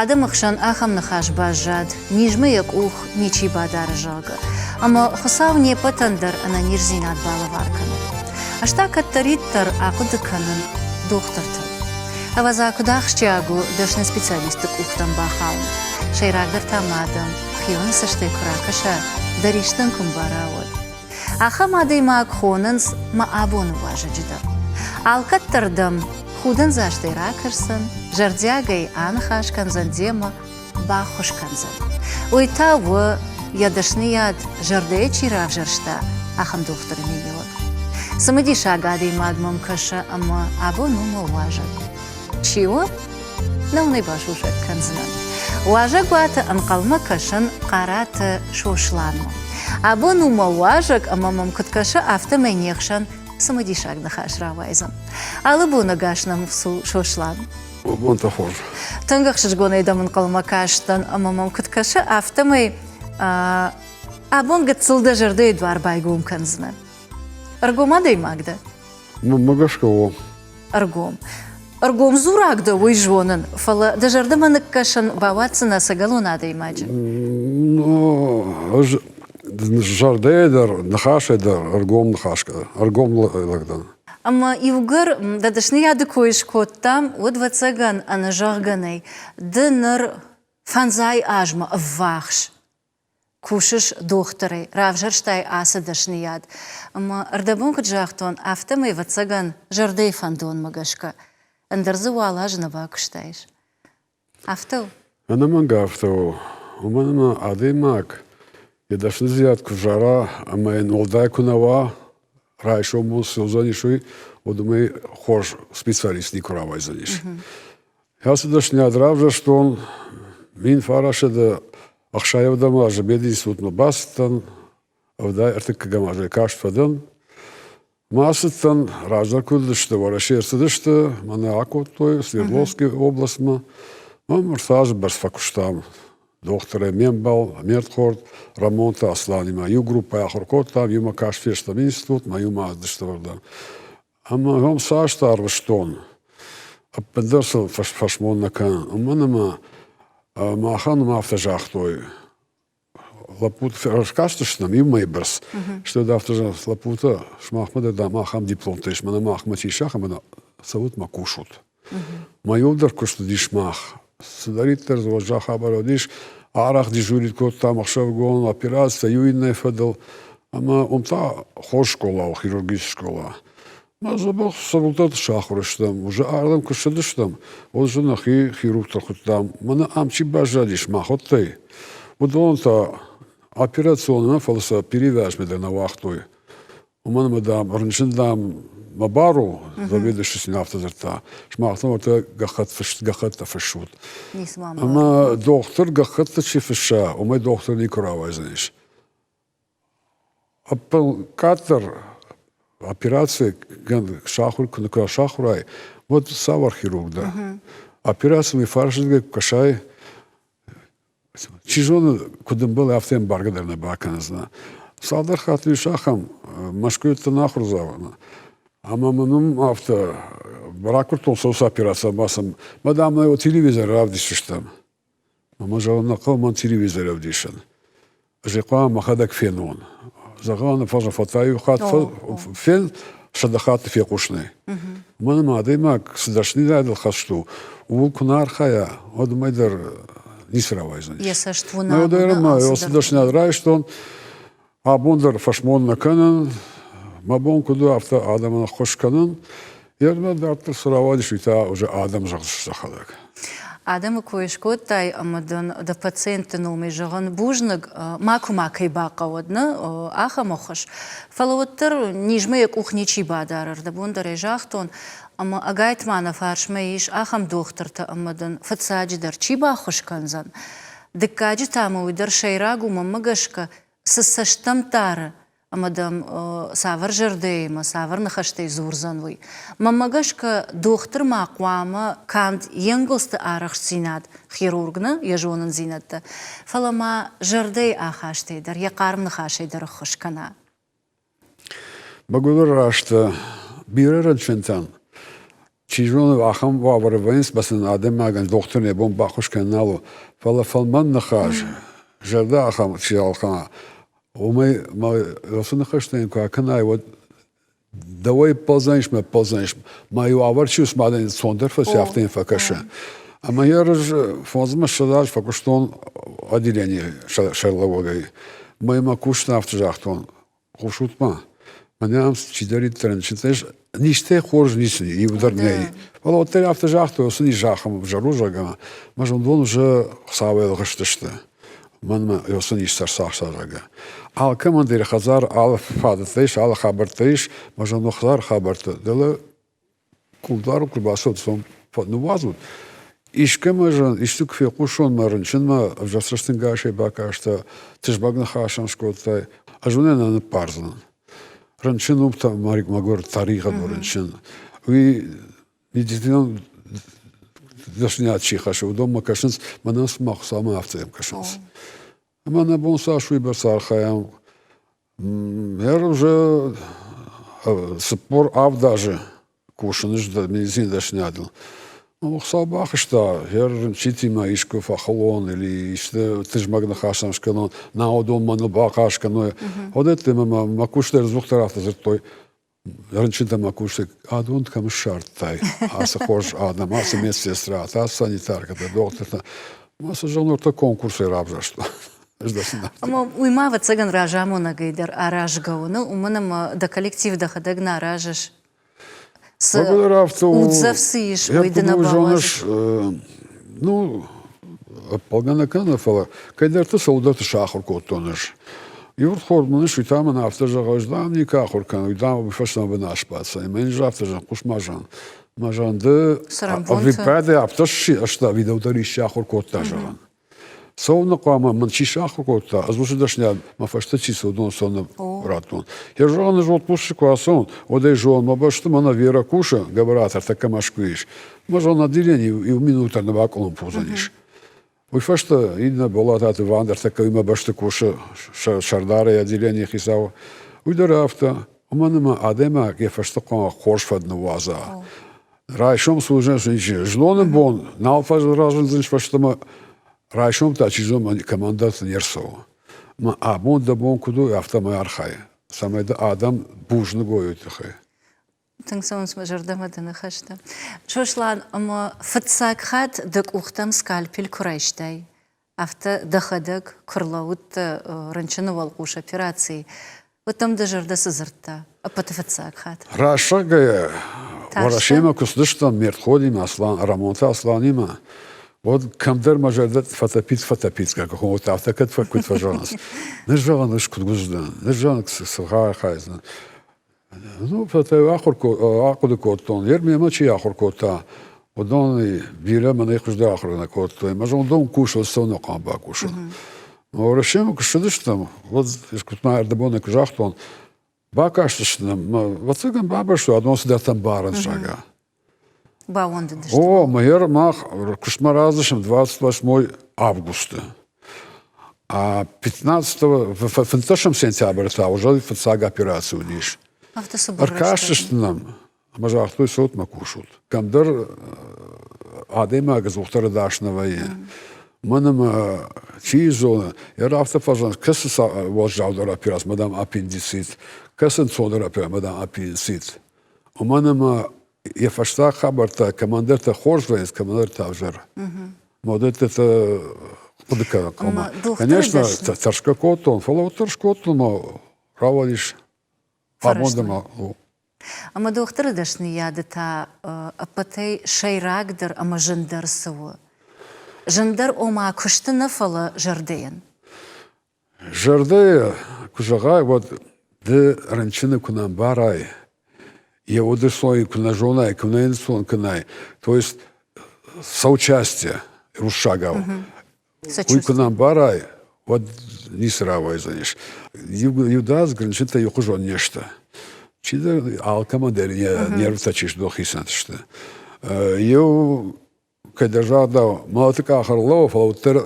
Адӕмы хсӕн ахӕм ныхас баззад, низмӕ йӕ къух ничи бадары, зӕгъгӕ. Ӕмӕ Хуыцау не ппӕтӕн дӕр ӕнӕниздзинад балӕвар кӕнӕд. Ӕз та кӕддӕриддӕр ахъуыды кӕнын дохтыртыл. Ӕвӕдза, куыд ахсджиаг у дӕсны специалистты къухтӕм бахауын. Сӕйрагдӕр та ма дӕм хионы цӕстӕй куы ракӕса, дӕ ристӕн куы мбара, уӕд. Ахӕм адӕймаг хонынц мӕ абоны уазӕджы дӕр. Алкӕддӕр дӕм худӕндзастӕй ракӕсдзӕн, зӕрдиагӕй аныхас кӕндзӕн демӕ, баххуыс кӕндзӕн. Уый та у, йӕ дӕсныйад зӕрдӕйы чи равзӕрста, ахӕм дохтыры миниуӕг. Цымыдисаг адӕймаг мӕм кӕсы ӕмӕ абон у мӕ уазӕг. Чи у? Нӕу нӕ басусӕг кӕндзынӕн. Уазӕгуаты ӕнхъӕлмӕ кӕсын Хъараты Сосланмӕ. Абон у мӕ уазӕг ӕмӕ мӕм куыд кӕсы, афтӕмӕй не хсӕн цымыдисаг ныхас рауайдзӕн. Алы бон ӕгас нӕм цу, Сослан. Бонтӕ хорз. Тынг ӕхсызгонӕй дӕм ӕнхъӕлмӕ кастӕн ӕмӕ мӕм куыд кӕсы, афтӕмӕй абон гыццыл дӕ зӕрдӕйы дуар байгом кӕндзынӕ. Ӕргом адӕймаг дӕ? Мӕнмӕ гӕсгӕ у. Ӕргом. Ӕргом дзураг дӕ, уый зонын, фӕлӕ дӕ зӕрдӕмӕ ныккӕсын бауадздзынӕ ӕцӕгӕлон адӕймаджы? Ну, ӕз зӕрдӕйӕ дӕр, ныхасӕй дӕр ӕргом ныхас, ӕргом лӕг дӕн. Ӕмӕ иугӕр дӕ дӕсныйады кой скодтам, уӕд, ӕвӕццӕгӕн, ӕнӕзӕгъгӕ нӕй, ды ныр фӕндзай азмӕ ӕввахс кусыс дохтырӕй, равзӕрстай ацы дӕсныйад. Ӕмӕ ӕрдӕбон куыд загътон, афтӕмӕй, ӕвӕццӕгӕн, зӕрдӕйы фӕндонмӕ гӕсгӕ, ӕндӕр дзы уал азы нӕ бакуыстаис. Афтӕ у? Ӕнӕмӕнг афтӕ у. Уымӕн ӕмӕ адӕймаг йӕ дӕсныдзинад куы взара ӕмӕ йын уӕлдай куы нӕ уа, райсом бон цы уыдзӕнис, уый, уӕд уымӕй хорз специалист никуы рауайдзӕнис. Ацы дӕсныйад равзӕрстон 1960 азы мединститутмӕ бацыдтӕн, 73 азы каст фӕдӕн. Ма ацыдтӕн, раздӕр куыд уыдысты, Уӕрӕсе ӕрцыдысты, мӕнӕ акодтой Свердловскы областмӕ. Ам ӕртӕ азы бӕрц фӕкуыстам. Дохтырӕй ме мбал, ме рдхорд Рӕмонты Асланимӕ иу группӕйы ахуыр кодтам, иумӕ каст фестӕм институтмӕ, иумӕ ацыдысты уырдӕм. Ӕмӕ уым цастӕ арвыстон, ӕппындӕр сыл фӕсмон нӕ кӕнын. Уымӕн ӕмӕ махӕн уым афтӕ загътой, лӕппутӕ ӕркастыстӕм иу мӕйы бӕрц, стӕй афтӕ зӕгъынц, лӕппутӕ, сымахмӕ дӕр, дам, ахӕм дипломтӕ ис, мӕнӕ махмӕ чи ис, ахӕм, ӕмӕ цӕут мӕ кусут. Мӕ иуылдӕр куыст уыдис мах. Цыдӕриддӕр дзы уӕззау хабар уыдис, арӕх дежурить кодтам ӕхсӕвыгон операцитӕ иу иннӕйы фӕдыл. Ӕмӕ уым та хорз скъола у, хирургийы скъола. Мӕ дзӕбӕх цӕуылдӕрты сахуыр стӕм. Уже ардӕм куы ссыдыстӕм, уӕд дзы нӕхи хирургтӕ хуыдтам. Мӕнӕ ам чи баззадис махуӕттӕй, уыдон та операцион нӕ, фӕлӕ сӕ перевязмӕ дӕр нӕ уагътой. Уымӕн ӕмӕ, дам, рынчын, дам, мӕ бар у, заведующий сын афтӕ дзырдта. Сымах та уӕртӕ гӕххӕтт фыст, гӕххӕттӕ фыссут. Ӕмӕ дохтыр гӕххӕтты чи фысса, уымӕй дохтыр никуы рауайдзӕнис. Ӕппын къаддӕр операци сахуыр куы куы сахуырай, уӕд цавӕр хирург дӕ? Операцимӕ фарсырдыгӕй куы кӕсай, чи зоны, куыд ӕмбӕлы, афтӕ ӕмбаргӕ дӕр нӕ бакӕндзынӕ. Цалдӕр хатты ис ахӕм, Мӕскуыйы уыдтӕн ахуырдзау, ӕмӕ мын уым афтӕ ракуырдтон соцы операци ӕмӕ сын, мӕ дам, нӕ телевизор равдисдзыстӕм. Ӕмӕ зӕгъын, нӕ хъӕуы мӕн телевизор ӕвдисын. Ӕз ӕй хъуамӕ мӕхӕдӕг фенон. Зӕгъӕн, фӕзы фӕтайы хатт фен, сӕдӕ хатты фехъусынӕй. Уымӕн ӕмӕ адӕймаг цы дӕсныйадыл хӕст у, ууыл куы нӕ архайа, уӕд уымӕй дӕр ницы рауайдзӕнис. Йӕ цӕст уына. Ӕмӕ цы дӕсныйад райстон, Абон дӕр фӕсмон нӕ кӕнын, мӕ бон куыд у, афтӕ адӕмӕн ӕххуыс кӕнын. Йемӕ дарддӕр цы рауадис, уый та уже адӕм зӕгъдзысты сӕхӕдӕг. Адӕмы кой скодтай ӕмӕ дын дӕ пациентты номӕй зӕгъын бузныг, макуы ма кӕй бахъӕуӕд, нӕ, ахӕм ӕххуыс. Фӕлӕ уӕддӕр низмӕ йӕ къух ничи бадары, ӕрдӕбон дӕр ӕй загътон, ӕмӕ ӕгайтма нӕ фарсмӕ ис ахӕм дохтыртӕ ӕмӕ дын фыццаджыдӕр чи баххуыс кӕндзӕн, дыккаджы та ма уый дӕр сӕйраг у, мӕнмӕ гӕсгӕ, цы цӕст дӕм дары ӕмӕ дӕм цавӕр зӕрдӕимӕ, цавӕр ныхӕстӕй дзурдзӕн, уый. Мӕнмӕ гӕсгӕ, дохтыр ма хъуамӕ канд йе нгуылдзты арӕхстдзинад, хирург нӕ, йӕ зонындзинӕдтӕ, фӕлӕ ма зӕрдӕйы ахастӕй дӕр, йӕ хъарм ныхасӕй дӕр ӕххуыс кӕна. Мӕгуыр раст бирӕ рынчынтӕн. Чи зоны, ахӕм уавӕры вӕййынц, мӕ сын адӕймагӕн дохтыр йӕ бон баххуыс кӕнын нал у. Фӕлӕ фӕлмӕн ныхас, зӕрдӕ ахӕм чи ӕлхӕна, уымӕй мӕ уыцы ныхӕстӕ йын куы акӕнай, уӕд дӕуӕй ппӕлдзӕнис, мӕ ппӕлдзӕнис. Мӕ иу авӕрд чи ус мадӕн цондӕр фӕци, афтӕ йын фӕкӕсы. Ӕмӕ йӕ ӕз 25 аз фӕкуыстон отделенийы сӕргълӕууӕгӕй. Мӕ мӕ кусты афтӕ загътон, Хъусут-ма, мӕнӕ ам чидӕриддӕр рынчынтӕ ис, низтӕй хорз ницы иу дӕр нӕй. Фӕлӕ уӕддӕр афтӕ загътой, уыцы низ ахӕм ӕвзӕр у, зӕгъгӕ, мӕ зондон уже Хуыцауӕй ӕлгъыстысты. Мӕнмӕ уыцы низ ӕрцахста, зӕгъгӕ. Алкӕмӕн дӕр хӕдзар алы фадӕттӕ ис, алы хабӕрттӕ ис, мӕ зондон хӕдзары хабӕрттӕ. Дӕлӕ Кулдуары куы рбацӕут, ныууадзут. Искӕмӕ зын, исты куы фехъусон мӕ рынчынмӕ, ӕвзӕр цӕстӕнгасӕй бакастӕ, тызмӕг ныхасӕн скодтай, ӕз уын нӕ ныббардзынӕн. Рынчын у, мӕгуыр, тӕригъӕд у рынчын. Уый медицинон дӕсныйад чи хӕссы, уыдонмӕ кӕсынц, мӕнӕн цыма Хуыцаумӕ афтӕ йӕм кӕсынц. Ӕмӕ нӕ бон цас уыйбӕрц архайӕм, Ныр уже 47 азы кусын медицины дӕсныйадыл. Хуыцау бахызта, йӕ рынчынтимӕ искуы фӕхылон или исты тызмӕг ныхасӕн скӕнон, нӕ уыдон мӕныл бахъаст кӕной. Уыдӕттӕ мӕ мӕ куысты ӕдзухдӕр афтӕ дзырдтой, рынчынтӕ мӕ кусӕг адон кӕм ссардтай, ацы хорз адӕм, ацы медсестратӕ, ацы санитаркӕтӕ, дохтыртӕ. Мӕ цы зӕгъын, ӕртӕ конкурсӕй равзӕрстон. Ӕмӕ уый ма, ӕвӕццӕгӕн, разамонӕгӕй дӕр аразгӕ у, уымӕн ӕмӕ дӕ коллектив дӕхӕдӕг нӕ аразыс. Цы уддзӕф цы ис, уый ды нӕ бауадзыс. Ну, ӕппӕлгӕ нӕ кӕны, фӕлӕ кӕйдӕрты цӕуылдӕрты сахуыр кодтон ӕз. Иу рхорд мын ис, уый та мын афтӕ зӕгъы, ӕз дам никуы ахуыр кӕнын, уый дам уый фӕстӕмӕ бынат сбаддзӕн. Мӕ йын афтӕ зӕгъын, хъус ма зӕгъын, мӕ зӕгъын, ды ӕвиппайды афтӕ сси, ӕз та видео дӕр исчи ахуыр кодта, зӕгъын. Цӕуылнӕ хъуамӕ мын чи сахуыр кодта, ӕз уыцы дӕсныйад мӕ фӕстӕ чи цы, уыдон цӕуылнӕ радтон. Йӕ зӕгъын, ӕз отпусчы куы ацӕуон, уӕд ӕй зон, мӕ бӕсты мӕнӕ Вера кусы, Гӕбӕраты ӕртӕккӕ Мӕскуыйы ис. Мӕ зӕгъын, отделение иу минутӕ нӕ бакъуылымпы уыдзӕнис. Уый фӕстӕ иннӕ Болататы Ван ӕртӕккӕ уый мӕ бӕсты кусы сӕрдарӕй отделенийы хицау. Уый дӕр афтӕ, уымӕн ӕмӕ адӕймаг йӕ фӕстӕ хъуамӕ хорз фӕд ныууадза. Райсом службӕ зноны бон нал разындзӕнис фӕстӕмӕ, райсом та чи зоны командӕты не рцӕуы. Мӕ абон дӕ бон куыд у, афтӕмӕй архай, цӕмӕй дӕ адӕм бузныг уой уый тыххӕй. Тынг цӕуынц мӕ зӕрдӕмӕ дӕ ныхӕстӕ. Сослан, ӕмӕ фыццаг хатт дӕ къухтӕм скальпель куы райстай, афтӕ дӕхӕдӕг куы рлӕууыдтӕ рынчыны уӕлхъус операцийы, уӕд дӕм дӕ зӕрдӕ цы дзырдта ӕппӕты фыццаг хатт? Раст зӕгъгӕйӕ, Уӕрӕсемӕ куы цыдыстӕм ме рдходимӕ Аслан, Рӕмонты Асланимӕ, уӕд кӕмдӕр мӕ зӕрдӕ фӕтӕпиц-фӕтӕпицгӕ куы кодта, афтӕ кӕд куыд фӕзӕгъынц. Ныр зӕгъын, ӕз куыд уыздӕн, ныр зӕгъын, цы архайдзынӕн. Ну, фӕлӕ ахуыр ахъуыды кодтон, йе мемӕ чи ахуыр кодта, уыдон бирӕ мӕнӕй хуыздӕр ахуыр нӕ кодтой. Мӕ зондон кусы, цӕуылнӕ хъуамӕ бакусын. Уӕрӕсемӕ куы ссыдыстӕм, уӕд искуыд ма ӕрдӕбоны куы загътон, бакастысты нӕм, ӕвӕццӕгӕн бабастой, адон цыдӕртӕ ӕмбарынц, зӕгъгӕ. Баууӕндыдысты? О, мӕ мах куыстмӕ раздысӕм 28 августы. А 15 15 сентябры та уже фыццаг операци уыдис. Ӕркастысты нӕм ӕмӕ загътой, цотмӕ кусут. Кӕмдӕр адӕймаг ӕдзухдӕр ӕдас нӕ вӕййы. Мӕн ӕмӕ чи зоны, йӕ афтӕ фӕзӕгъынц, кӕцы уӕззаудӕр операци, мадам аппендицит, кӕцы ӕнцондӕр операци, мадам аппендицит. Уымӕн ӕмӕ йӕ фӕстаг хабӕрттӕ кӕмӕндӕртӕ хорз вӕййынц, кӕмӕндӕртӕ ӕвзӕр. Модӕттӕ хъуыды кӕнын хъуамӕ. Конечно, тӕрсгӕ кодтон, фӕлӕ уӕддӕр скодтон ӕмӕ рауадис абон ӕмӕ Ӕмӕ дохтыры дӕсныйады та ӕппӕтӕй сӕйрагдӕр ӕмӕ зындӕр цы у? Зындӕр ома куысты нӕ, фӕлӕ зӕрдӕйӕн. Зӕрдӕйӕ куы зӕгъай, уӕд ды рынчыны куы нӕ ӕмбарай, йӕ уды сой куы нӕ зонай, куы нӕ йын сон кӕнай, то есть соучастие руссагау, уый куы нӕ ӕмбарай, уӕд ницы рауайдзӕнис. Иудадзыг рынчынтӕ иухуызон не сты. Чидӕр алкӕмӕн дӕр йӕ нервтӕ чи сдохицӕн сты. Иу кӕддӕр загъдау, мӕлӕты къах ӕрлӕууы, фӕлӕ уӕддӕр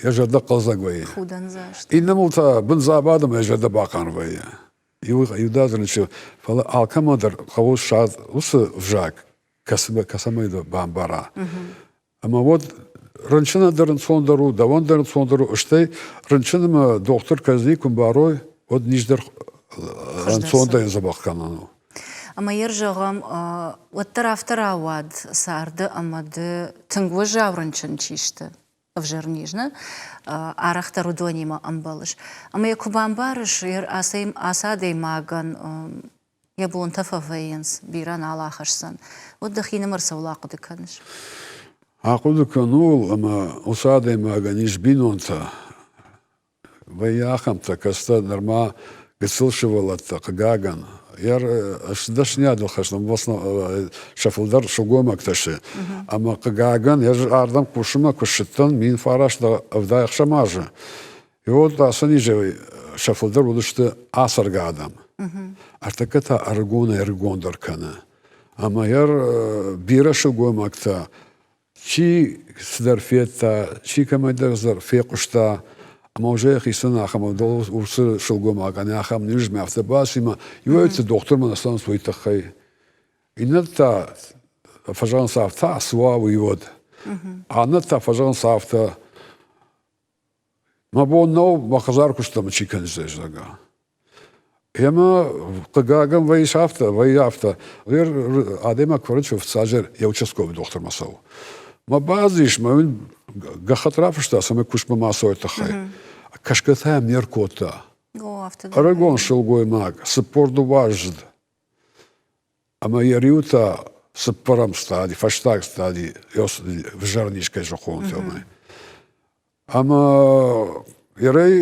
йӕ зӕрдӕ хъӕлдзӕг вӕййы. Худӕндзаст. Иннӕмыл та бындзабад ӕмӕ йӕ зӕрдӕ бахъарм вӕййы. Иудадзыг ничи, фӕлӕ алкӕмӕн дӕр хъӕуы ссад уыцы взаг. кӕцӕмӕй бамбара. Ӕмӕ уӕд рынчынӕн дӕр ӕнцондӕр у, дӕуӕн дӕр ӕнцондӕр у, стӕй рынчынмӕ дохтыр кӕдзи куы мбарой, уӕд низ дӕр ӕнцондӕр дзӕбӕх кӕнӕн у. Ӕмӕ йӕ зӕгъӕм, уӕддӕр афтӕ рауад царды ӕмӕ ды тынг уӕззау рынчын чи сты, ӕвзӕр низ, нӕ? Арӕхдӕр уыдонимӕ ӕмбӕлыс. Ӕмӕ йӕ куы бамбарыс, ацы адӕймагӕн йӕ бонтӕ фӕвӕййынц, бирӕ нал ахӕсдзӕн, уӕд дӕхинымӕр цӕуыл ахъуыды кӕныс? Ахъуыды кӕн ууыл, ӕмӕ уыцы адӕймагӕн ис бинонтӕ. Вӕййы ахӕмтӕ, кӕцытӕ нырма гыццыл сывӕллӕттӕ, хъыгагӕн, йӕ дӕсныйадыл хӕсны сӕ фылдӕр сылгоймӕгтӕ сты. Ӕмӕ хъыгагӕн, ӕз ардӕм кусынмӕ куы ссыдтӕн 1970 азы, И вот ацы низӕй сӕ фылдӕр уыдысты ацӕргӕ адӕм. Ӕртӕккӕ та ӕрыгонӕй-ӕрыгондӕр кӕны. Ӕмӕ йӕ бирӕ сылгоймӕгтӕ чи цыдӕр федта, чи кӕмӕйдӕр фехъуыста, ӕмӕ уже йӕхицӕн ахӕм уыцы сылгоймагӕн ахӕм низмӕ афтӕ баци, ӕмӕ иуӕй-иуты дохтырмӕ нӕ цӕуынц уый тыххӕй. Иннӕтӕ фӕзӕгъынц афтӕ, цы уа, уый уӕд. Аннӕтӕ фӕзӕгъынц афтӕ, Мӕ бон нӕу, мӕ хӕдзар куыстӕм чи кӕндзӕн, зӕгъгӕ. Ӕмӕ хъыгагӕн вӕййы афтӕ, вӕййы афтӕ. Гъер адӕймаг куы рынчын, фыццаджы йӕ участковый дохтырмӕ цӕуы. Мӕ базис, мӕ уын гӕххӕтт рафыста, цӕмӕй куыстмӕ ма цӕуой тыххӕй. Кӕсгӕ та йӕм не ркодта. Ӕрыгон сылгоймаг, 42-аздзыд. Ӕмӕ йӕ риу та цыппӕрӕм стади, фӕстаг стади, ӕвзӕр низ кӕй зӕххонтӕмӕ. Ӕмӕ ерӕй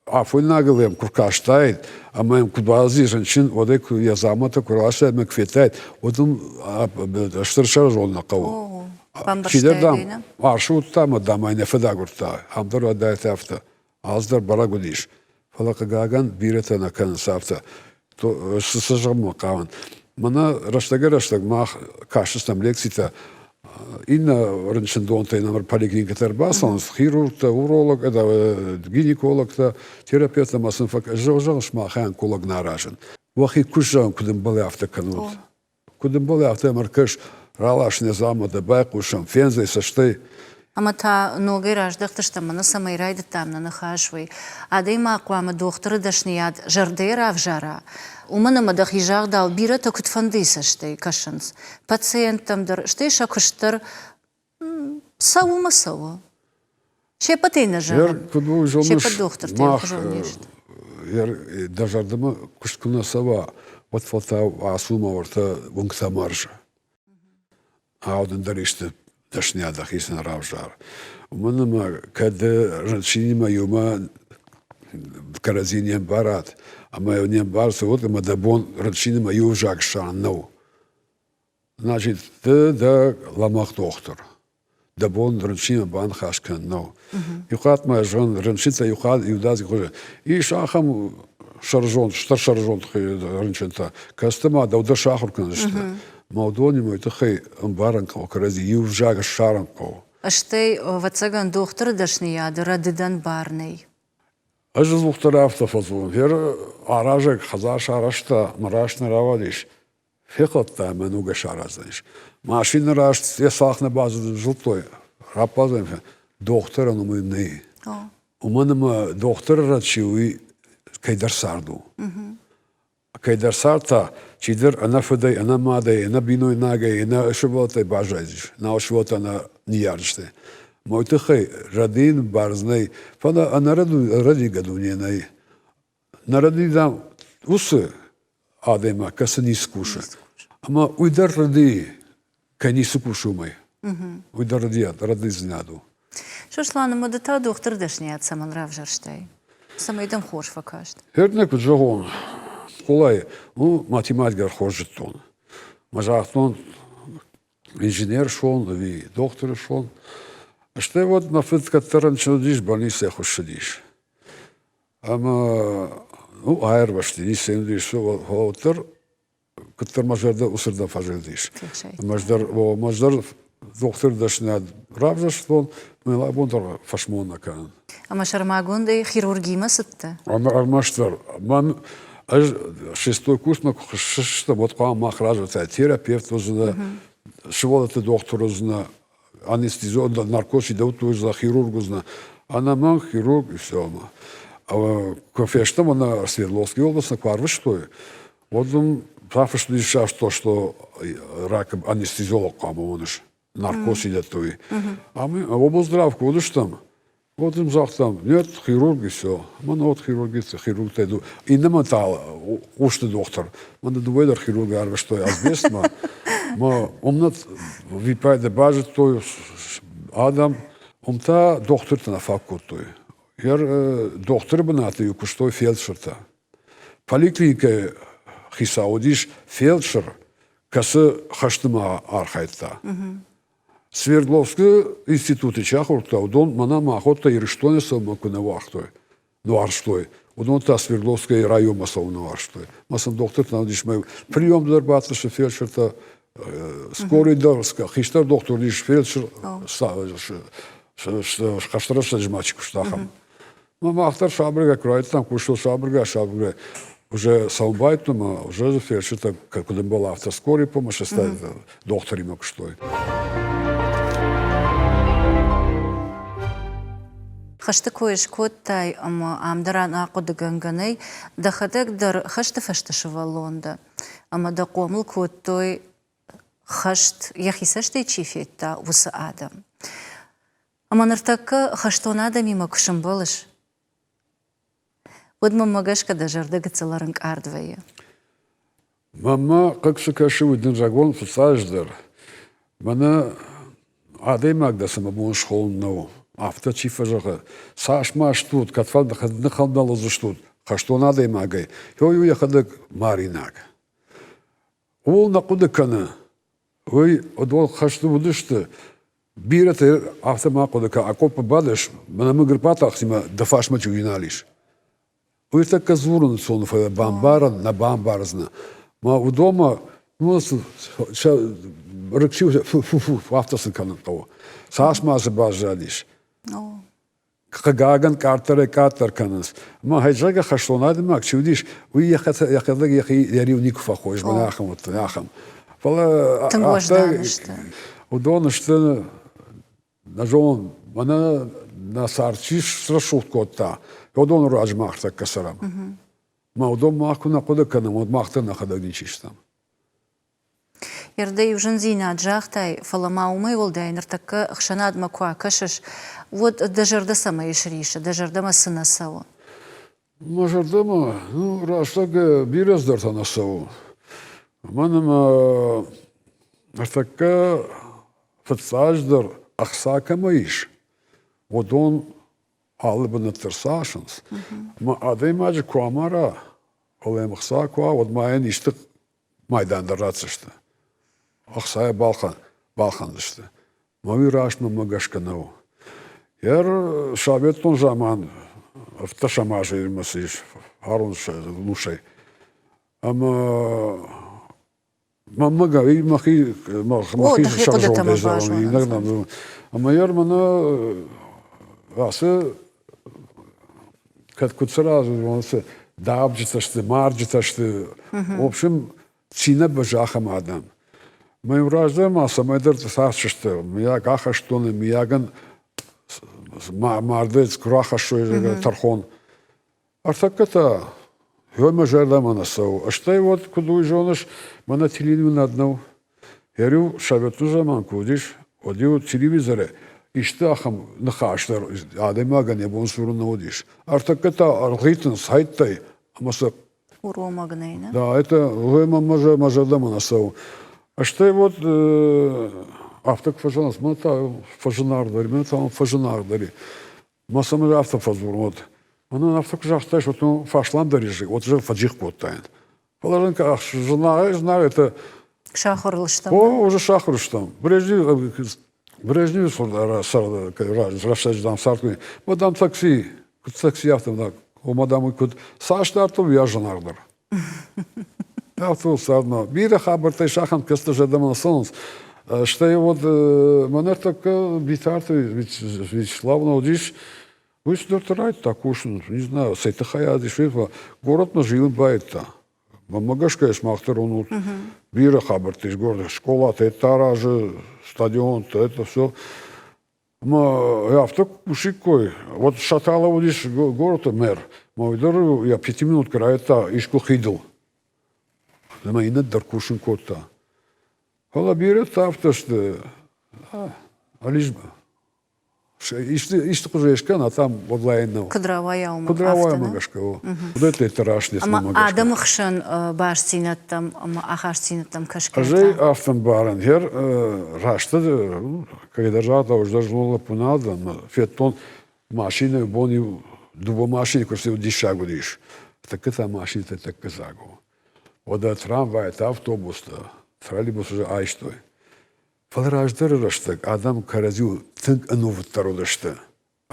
афойнагыл ӕм куы ркастаид ӕмӕ йӕм куы баззи рынчын, уӕд ӕй куы йӕ дзауматӕ куы раластаид ӕмӕ куы федтаид, уӕд ын стыр сӕрызон нӕ хъӕуы. Чидӕр, дам, арсы уыдта ӕмӕ, дам, ӕй нӕ фӕдагуырдта. Ам дӕр уӕдӕй афтӕ. Алцыдӕр бӕрӕг уыдис, фӕлӕ хъыгагӕн бирӕтӕ нӕ кӕнынц афтӕ. Цы зӕгъынмӕ хъавын? Мӕнӕ рӕстӕгӕй-рӕстӕг мах кастыстӕм лекцитӕ иннӕ рынчындонтӕй нӕм поликлиникӕтӕ ӕрбацӕуынц, хирургтӕ, урологтӕ, гинекологтӕ, терапевттӕ ӕмӕ сын зӕгъын сымахӕй онколог нӕ аразын. Уӕхи куыд зӕгъын, куыд ӕмбӕлы, афтӕ кӕнут. Куыд ӕмбӕлы, афтӕ ӕм ӕркӕс, ралас нӕ дзаумӕттӕ, байхъусӕм, фендзӕй цӕстӕй. Ӕмӕ та ногӕй раздӕхтыстӕм, мӕнӕ цӕмӕй райдыдтам нӕ ныхас, уый. Адӕймаг хъуамӕ дохтыры дӕсныйад зӕрдӕйӕ равзара, уымӕн ӕмӕ дӕхи загъдау бирӕтӕ куыдфӕндыйы цӕстӕй кӕсынц пациенттӕм дӕр, стӕй сӕ куыст дӕр цӕуы мӕ цӕуы. Се ппӕтӕй нӕ зӕгъын. Се ппӕт дохтыртӕ ӕмхуызон не сты. Дӕ зӕрдӕмӕ куыст куы нӕ цӕуа, уӕд фӕлтау ацу мӕ уӕртӕ уынгтӕ мӕрзы. Аудын дӕр исты дӕсныйад дӕхицӕн равзар. Уымӕн ӕмӕ кӕд рынчынимӕ иумӕ кӕрӕдзи не мбарат, ӕмӕ не мбарыс, уӕд ӕмӕ дӕ бон рынчынимӕ иу ӕвзаг ссарын нӕу. Значит, ды дӕ лӕмӕгъ дохтыр. Дӕ бон рынчынимӕ баныхас кӕнын нӕу. Иу хатт ма зӕгъын, рынчынтӕ иу хатт иудадзыг хуызы. Ис ахӕм сӕрзонд, стыр сӕрзонд рынчынтӕ, кӕцыты ма дӕу дӕр сахуыр кӕндзысты. Мӕ уыдонимӕ уый тыххӕй ӕмбарын хъӕуы кӕрӕдзи, иу взаг ссарын хъӕуы. Стӕй, ӕвӕццӕгӕн, дохтыры дӕсныйады рӕдыдӕн бар нӕй. Ӕз ӕдзухдӕр афтӕ фӕдзурын. Гъер аразӕг хӕдзар сарӕзта, мӕ раст нӕ рауадис. Фехӕлдта ӕмӕ ногӕй сараздзӕнис. Машинӕ раст йӕ цалх нӕ базылдтой, раппардзӕн дохтырӕн уымӕн нӕй. Уымӕн ӕмӕ дохтыры рад чи у, уый кӕйдӕр цард у. Кӕйдӕр цард та чидӕр ӕнӕ фыдӕй, ӕнӕ мадӕй, ӕнӕ бинойнагӕй, ӕнӕ сывӕллӕттӕй баззайдзис, нал сывӕллӕттӕ ӕнӕ ныййарджытӕй. Мӕ уый тыххӕй рӕдийын бардз нӕй, фӕлӕ ӕнӕрӕдийгӕ дуне нӕй. Нӕ рӕдийдам уыцы адӕймаг, кӕцы ницы кусы. Ӕмӕ уый дӕр рӕдийы, кӕй ницы кусы, уымӕй. Уый дӕр рӕдыдзинад у. Сослан, ӕмӕ ды та дохтыры дӕсныйад цӕмӕн равзӕрстай? Цӕмӕй дӕм хорз фӕкаст? Херднӕ куыд зӕгъон, скъолайы ну, математикӕ хорз зыдтон. Мӕ загътон, инженер сон ӕви дохтыр сон. Стӕй уӕд мӕ фыд кӕддӕр рынчын уыдис, больницӕйы хуыссыдис. Ӕмӕ ну, аирвӕзти, ницы йын уыдис, фӕлӕ уӕддӕр куыддӕр мӕ зӕрдӕ уыцырдӕм фӕзылдис. Ӕмӕ ӕз дӕр, ӕмӕ ӕз дӕр дохтыры дӕсныйад равзӕрстон, мӕ абон дӕр фӕсмон нӕ кӕнын. Ӕмӕ сӕрмагондӕй хирургимӕ цыдтӕ? Ӕмӕ ӕрмӕстдӕр мӕн ӕз шестой курсмӕ куы хызтыстӕм, уӕд хъуамӕ мах разӕй терапевт уыдзынӕ. Сывӕллӕтты дохтыр уыдзынӕ, анестезиолог, наркоз дӕуттӕ уыдзынӕ, хирург уыдзынӕ. Ӕнӕмӕнг хирург и все. Куы фестӕм ӕмӕ Свердловский областмӕ куы арвыстой, уӕд уым рафыст уыдис то, что ракы анестезиолог хъуамӕ уоныс, наркоз дӕттой. Ӕмӕ облздрав куы уыдыстӕм, Вот им загътам, нет, хирург и все. Мӕн вот хирурги, хирургтӕ иннӕмӕн та хъусты дохтыр. Мӕн дыууӕ дӕр хирург арвыстой асбестмӕ. Ма уым виппайды базыдтой адӕм, уым та дохтыртӕ нӕ фаг кодтой. Дохтыры бынаты-иу куыстой фельдшертӕ. Поликлиникӕйы хицау уыдис фельдшер, кӕцы хӕсты ма архайдта. Свердловскы институты чи ахуырдта, уыдон мӕнӕ махуӕттӕ Ирыстоны цӕуынмӕ куы нӕ уагътой, уарзтой, уыдон та Свердловскӕйы районмӕ цӕуын нӕ уарзтой. Мӕ сын дохтыртӕ уыдис, мӕ прием дӕр бацыдысты фельдшертӕ, скорый дӕр, хистӕр дохтыр уыдис фельдшер, хӕсты рӕстӕджы ма чи куыста, ахӕм. Ну, мах дӕр сабыргай куы райдыдтам куыстыл сабыргай-сабыргай уже цӕуын байдыдтон ӕмӕ уже фельдшертӕ куыд ӕмбӕлы, афтӕ скорый помощь дохтыримӕ куыстой. Хӕсты кой скодтай ӕмӕ ам дӕр ӕнӕахъуыдыгӕнгӕ нӕй, дӕхӕдӕг дӕр хӕсты фӕстӕ сывӕллон дӕ ӕмӕ дӕ хъомыл кодтой хӕст йӕхи цӕстӕй чи федта, уыцы адӕм. Ӕмӕ ныртӕккӕ хӕстон адӕмимӕ куы сӕмбӕлыс, уӕд мӕнмӕ гӕсгӕ дӕ зӕрдӕ гыццыл ӕрынкъард вӕййы. Мӕнмӕ хъыг цы кӕсы, уый дын зӕгъон фыццаджыдӕр. Мӕнӕ адӕймаг дӕ цымӕ бон схонын нӕу. Афтӕ чи фӕзӕгъы, цас ма стут, кӕд ныхӕлдӕл уыдзыстут хӕстон адӕймагӕй, уый у йӕхӕдӕг маринаг. Ууыл нӕ хъуыды кӕны, уый уыдон хӕсты уыдысты, Бирӕтӕ афтӕ ма хъуыды кӕн, акъоппы бадыс, мӕнӕ мын гырпатахтимӕ дӕ фарсмӕ чи нал ис. Уый тӕккӕ дзурын сон, фӕлӕ бамбарын нӕ бамбардзынӕ. Ма уыдонмӕ ну, сӕ рыг фу-фу афтӕ сын кӕнын хъӕуы. Цас ма дзы баззадис. Хъыгагӕн, къаддӕрӕй-къаддӕр кӕнынц. Ӕмӕ хӕйрӕг хӕстон адӕймаг чи уыдис, уый йӕхӕдӕг йӕхи йӕ риу никуы фӕхойы, мӕнӕ ахӕм уыдтӕн, ахӕм. Фӕлӕ Тынг уӕздан сты. Уыдон сты, нӕ зонын, мӕнӕ нӕ цард чи срӕсугъд кодта, уыдоны руаджы мах тӕккӕ цӕрӕм. Мӕ уыдон мах куы нӕ хъуыды кӕнӕм, уӕд мах дӕр нӕхӕдӕг ничи стӕм. Ӕрдӕ иу зындзинад загътай, фӕлӕ ма уымӕй уӕлдай ныртӕккӕ ӕхсӕнадмӕ куы акӕсыс, уӕд дӕ зӕрдӕ цӕмӕй срисы, дӕ зӕрдӕмӕ цы нӕ цӕуы? Мӕ зӕрдӕмӕ, ну, рӕстӕг бирӕ цыдӕртӕ нӕ цӕуы. Мӕн ӕмӕ ныртӕккӕ фыццаджыдӕр ӕхца кӕмӕ ис, уыдон алы бынӕтты ӕрцахсынц. Ӕмӕ адӕймаджы куы амара, фӕлӕ йӕм ӕхца куы уа, уӕд ма йын исты майдан дӕр ратдзысты. Ӕхцайӕ балхӕндзысты. Мӕ уый раст мӕнмӕ гӕсгӕ нӕу. Йӕ советон заман ӕвддӕсӕм азы ирмӕ цы ис, фарон нусӕй. Ӕмӕ мӕнмӕ мӕхи мӕхи сӕрзондӕй зӕгъын, ӕмӕ йӕ мӕнӕ ацы кӕд куыд саразын, давджытӕ сты, марджытӕ сты. В общем, чи нӕ бӕззы, ахӕм адӕм. Мӕ раздӕр ма цӕмӕйдӕр цасысты, мыййаг ахӕстоны, мыййагӕн марды куы рахӕссой тӕрхон. Ӕртӕккӕ та Ой, мӕ зӕрдӕмӕ нӕ цӕуы. Стӕй уӕд, куыд уый зоныс, мӕнӕ телеуынынад нӕу. Йӕ-иу советон заман куы уыдис, уӕд-иу телевизоры исты ахӕм ныхас дӕр адӕймагӕн йӕ бон дзурын нӕ уыдис. Ӕртӕккӕ та ӕргъитынц хӕйттӕй ӕмӕ сӕ Уромӕг нӕй, нӕ? Да, это гъе мӕ зӕрдӕмӕ нӕ цӕуы. Стӕй вот афтӕ куы фӕзӕгъынц, мӕ та фӕзынаргъдӕр, мӕ та фӕзынаргъдӕр. Мӕ цӕмӕй афтӕ фӕдзурын, уӕд мӕнӕн афтӕ куы загътаис, уӕд ну фӕсламдӕр ис, уӕд же фӕджих кодтаин. Фӕлӕ зынаргъ, зынаргъ это Сахуыр стӕм. О, уже сахуыр стӕм. Брежнев Брежневы рӕстӕджы дам цард куы дам такси, куыд такси афтӕ дам, ома дам куыд цас дарддӕр, уый зынаргъдӕр. Афтӕ у цардмӕ. Бирӕ хабӕрттӕ ис ахӕм, кӕцытӕ зӕрдӕмӕ нӕ цӕуынц. Стӕй уӕд мӕнӕ ӕртӕккӕ Битарты Вячеслав уыдис, уый цыдӕртӕ райдыдта кусын, не знаю, цӕй тыххӕй адис, уый, городмӕ зилын байдыдта. Мӕнмӕ гӕсгӕ сымах дӕр уынут, бирӕ хабӕрттӕ ис горӕты. Скъолатӕ это аразы, стадионтӕ, это все. Ӕмӕ афтӕ куы кусиккой, вот Шаталов уыдис горӕты мэр, ӕмӕ уый дӕр йӕ пятиминутка райдыдта искуы хидыл. Ӕмӕ иннӕ дӕр кусын кодта. Фӕлӕ бирӕтӕ афтӕ сты, исты хуызӕй скӕн, а там уӕллӕй нӕу. Куыд рауайа, уымӕ Куыд рауайа, уымӕ гӕсгӕ, о. Уыдӕттӕ раст не Ӕмӕ адӕмы хсӕн бастдзинӕдтӕм ӕмӕ ахастдзинӕдтӕм кӕсгӕйӕ Ӕз ӕй афтӕ мбарын, гъер раст кӕйдӕр загъта, ӕз дӕр зонын лӕппу нӕ дӕн, федтон машинӕ бон иу дыууӕ машинӕ куы рцыд, диссаг уыдис. Тӕккӕ та машинӕтӕ тӕккӕ дзаг у. Уӕдӕ трамвайтӕ, автобустӕ, троллейбустӕ айстой. Фӕлӕ раздӕры рӕстӕг адӕм кӕрӕдзиуыл тынг ӕнувыддӕр уыдысты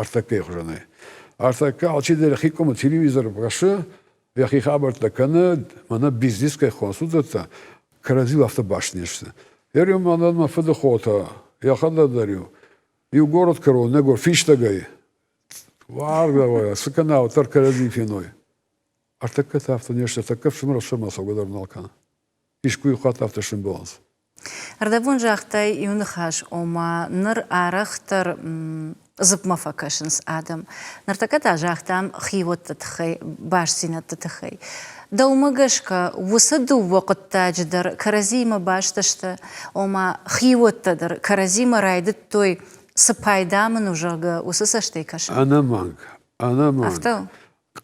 ӕртӕккӕйы хуызӕнӕй. Ӕртӕккӕ алчидӕр йӕхи къуымы телевизор кӕсы, йӕхи хабӕрттӕ кӕны, мӕнӕ бизнес кӕй хонынц, уыдӕттӕ кӕрӕдзиуыл афтӕ баст не сты. Йер-иу мӕнӕн мӕ фыды хотӕ, йӕхӕдӕг дӕр-иу иу город кӕрон нӕ гор фистӕгӕй уаргӕ цы кӕна, уӕддӕр кӕрӕдзи феной. Ӕртӕккӕ та афтӕ не сты, ӕртӕккӕ ӕфсымӕр ӕфсымӕрмӕ цӕугӕ дӕр нал кӕны. Искуы иу хатт афтӕ сӕмбӕлынц. Ӕрдӕбон загътай иу ныхас, ома ныр арӕхдӕр дзыпмӕ фӕкӕсынц адӕм. Ныртӕккӕ та загътам хиуӕтты тыххӕй, бастдзинӕдты тыххӕй. Дӕумӕ гӕсгӕ, уыцы дыууӕ хъуыддаджы дӕр кӕрӕдзиимӕ баст сты, ома хиуӕттӕ дӕр кӕрӕдзимӕ райдыдтой, цы пайда мын у, зӕгъгӕ, уыцы цӕстӕй кӕсын? Ӕнӕмӕнг, ӕнӕмӕнг. Афтӕ у?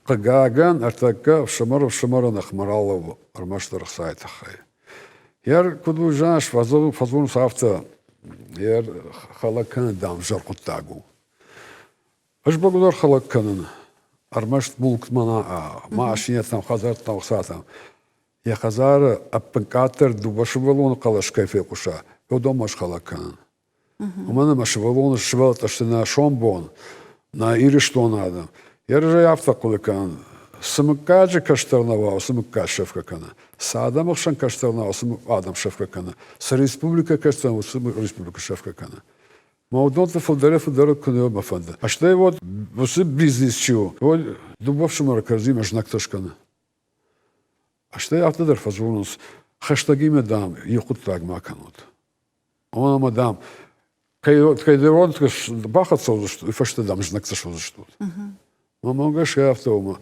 Хъыгагӕн, ӕртӕккӕ ӕфсымӕр ӕфсымӕры ныхмӕ ралӕууы ӕрмӕстдӕр ӕхцайы тыххӕй. Йӕ куыд у зӕгъыс, фӕдзурынц афтӕ, йӕ хӕлӕг кӕнын, дам, зӕр хъуыддаг у. Ӕз бӕгуыдӕр хӕлӕг кӕнын, ӕрмӕст мулкмӕ нӕ, машинӕтӕм, хӕдзӕрттӕм, ӕхцатӕм. Йӕ хӕдзары ӕппынкъаддӕр дыууӕ сывӕллоны хъӕлӕс кӕй фехъуса, уыдонмӕ схӕлӕг кӕнын. Уымӕн ӕмӕ сывӕллоны сывӕллӕттӕ сты нӕ сомбон, нӕ Ирыстоны адӕм. Йӕ разӕй афтӕ хъуыды кӕнын, цы мыггаджы кӕстӕр нӕ уа, уыцы мыггаг сӕфгӕ кӕны. Цы адӕмы хсӕн кӕстӕр нӕ уа, уыцы адӕм сӕфгӕ кӕны. Цы республикӕ кӕстӕр, уыцы республикӕ сӕфгӕ кӕны. Мӕ уыдонты фылдӕрӕй-фылдӕр куы нӕ мӕ фӕнды. Стӕй вот уыцы бизнес чи у, уый дыууӕ ӕфсымӕры кӕрӕдзимӕ знӕгтӕ скӕны. Стӕй афтӕ дӕр фӕдзурынц, хӕстӕгимӕ, дам, иу хъуыддаг ма кӕнут. Ӕмӕ, дам, кӕйдӕр бахӕццӕ уыдзыстут, уый фӕстӕ, дам, знӕгтӕ суыдзыстут. Мӕнмӕ гӕсгӕ афтӕ у.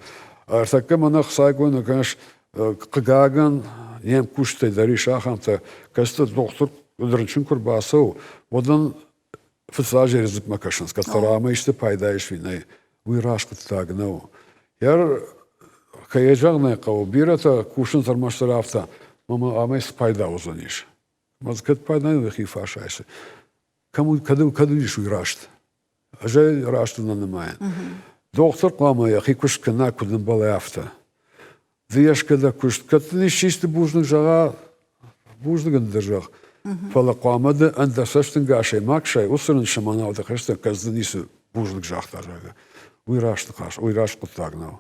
Ӕртӕккӕ мӕ нӕ хсайгонд кӕныс, хъыгагӕн, не мкусджытӕй дӕр ис ахӕмтӕ, кӕцытӕ дохтыр рынчын куы рбацӕуы, уӕд ын фыццаджы дзыпмӕ кӕсынц, кӕд хъуамӕ исты пайда ис ӕви нӕ. Уый раст хъуыддаг нӕу. Йӕ кӕй зӕгъын ӕй хъӕуы, бирӕтӕ кусынц ӕрмӕстдӕр афтӕ, ӕмӕ амӕй цы пайда уыдзӕнис. Ӕмӕ кӕд пайда йӕхи фарс айсы. Кӕм кӕд, кӕд уыдис уый раст? Ӕз ӕй раст нӕ нымайын. Дохтыр хъуамӕ йӕхи куыст кӕна, куыд ӕмбӕлы, афтӕ. Ды йӕ скӕ дӕ куыст. Кӕд дын исчи исты бузныг зӕгъа, бузныг ын дӕр зӕгъ. Фӕлӕ хъуамӕ ды ӕндӕр цӕстӕнгасӕй ма кӕсай, уыцы рынчын мӕнау дӕ хӕстӕг, кӕд дзы ницы бузныг загъта, зӕгъгӕ. Уый раст ныхас, уый раст хъуыддаг нӕу.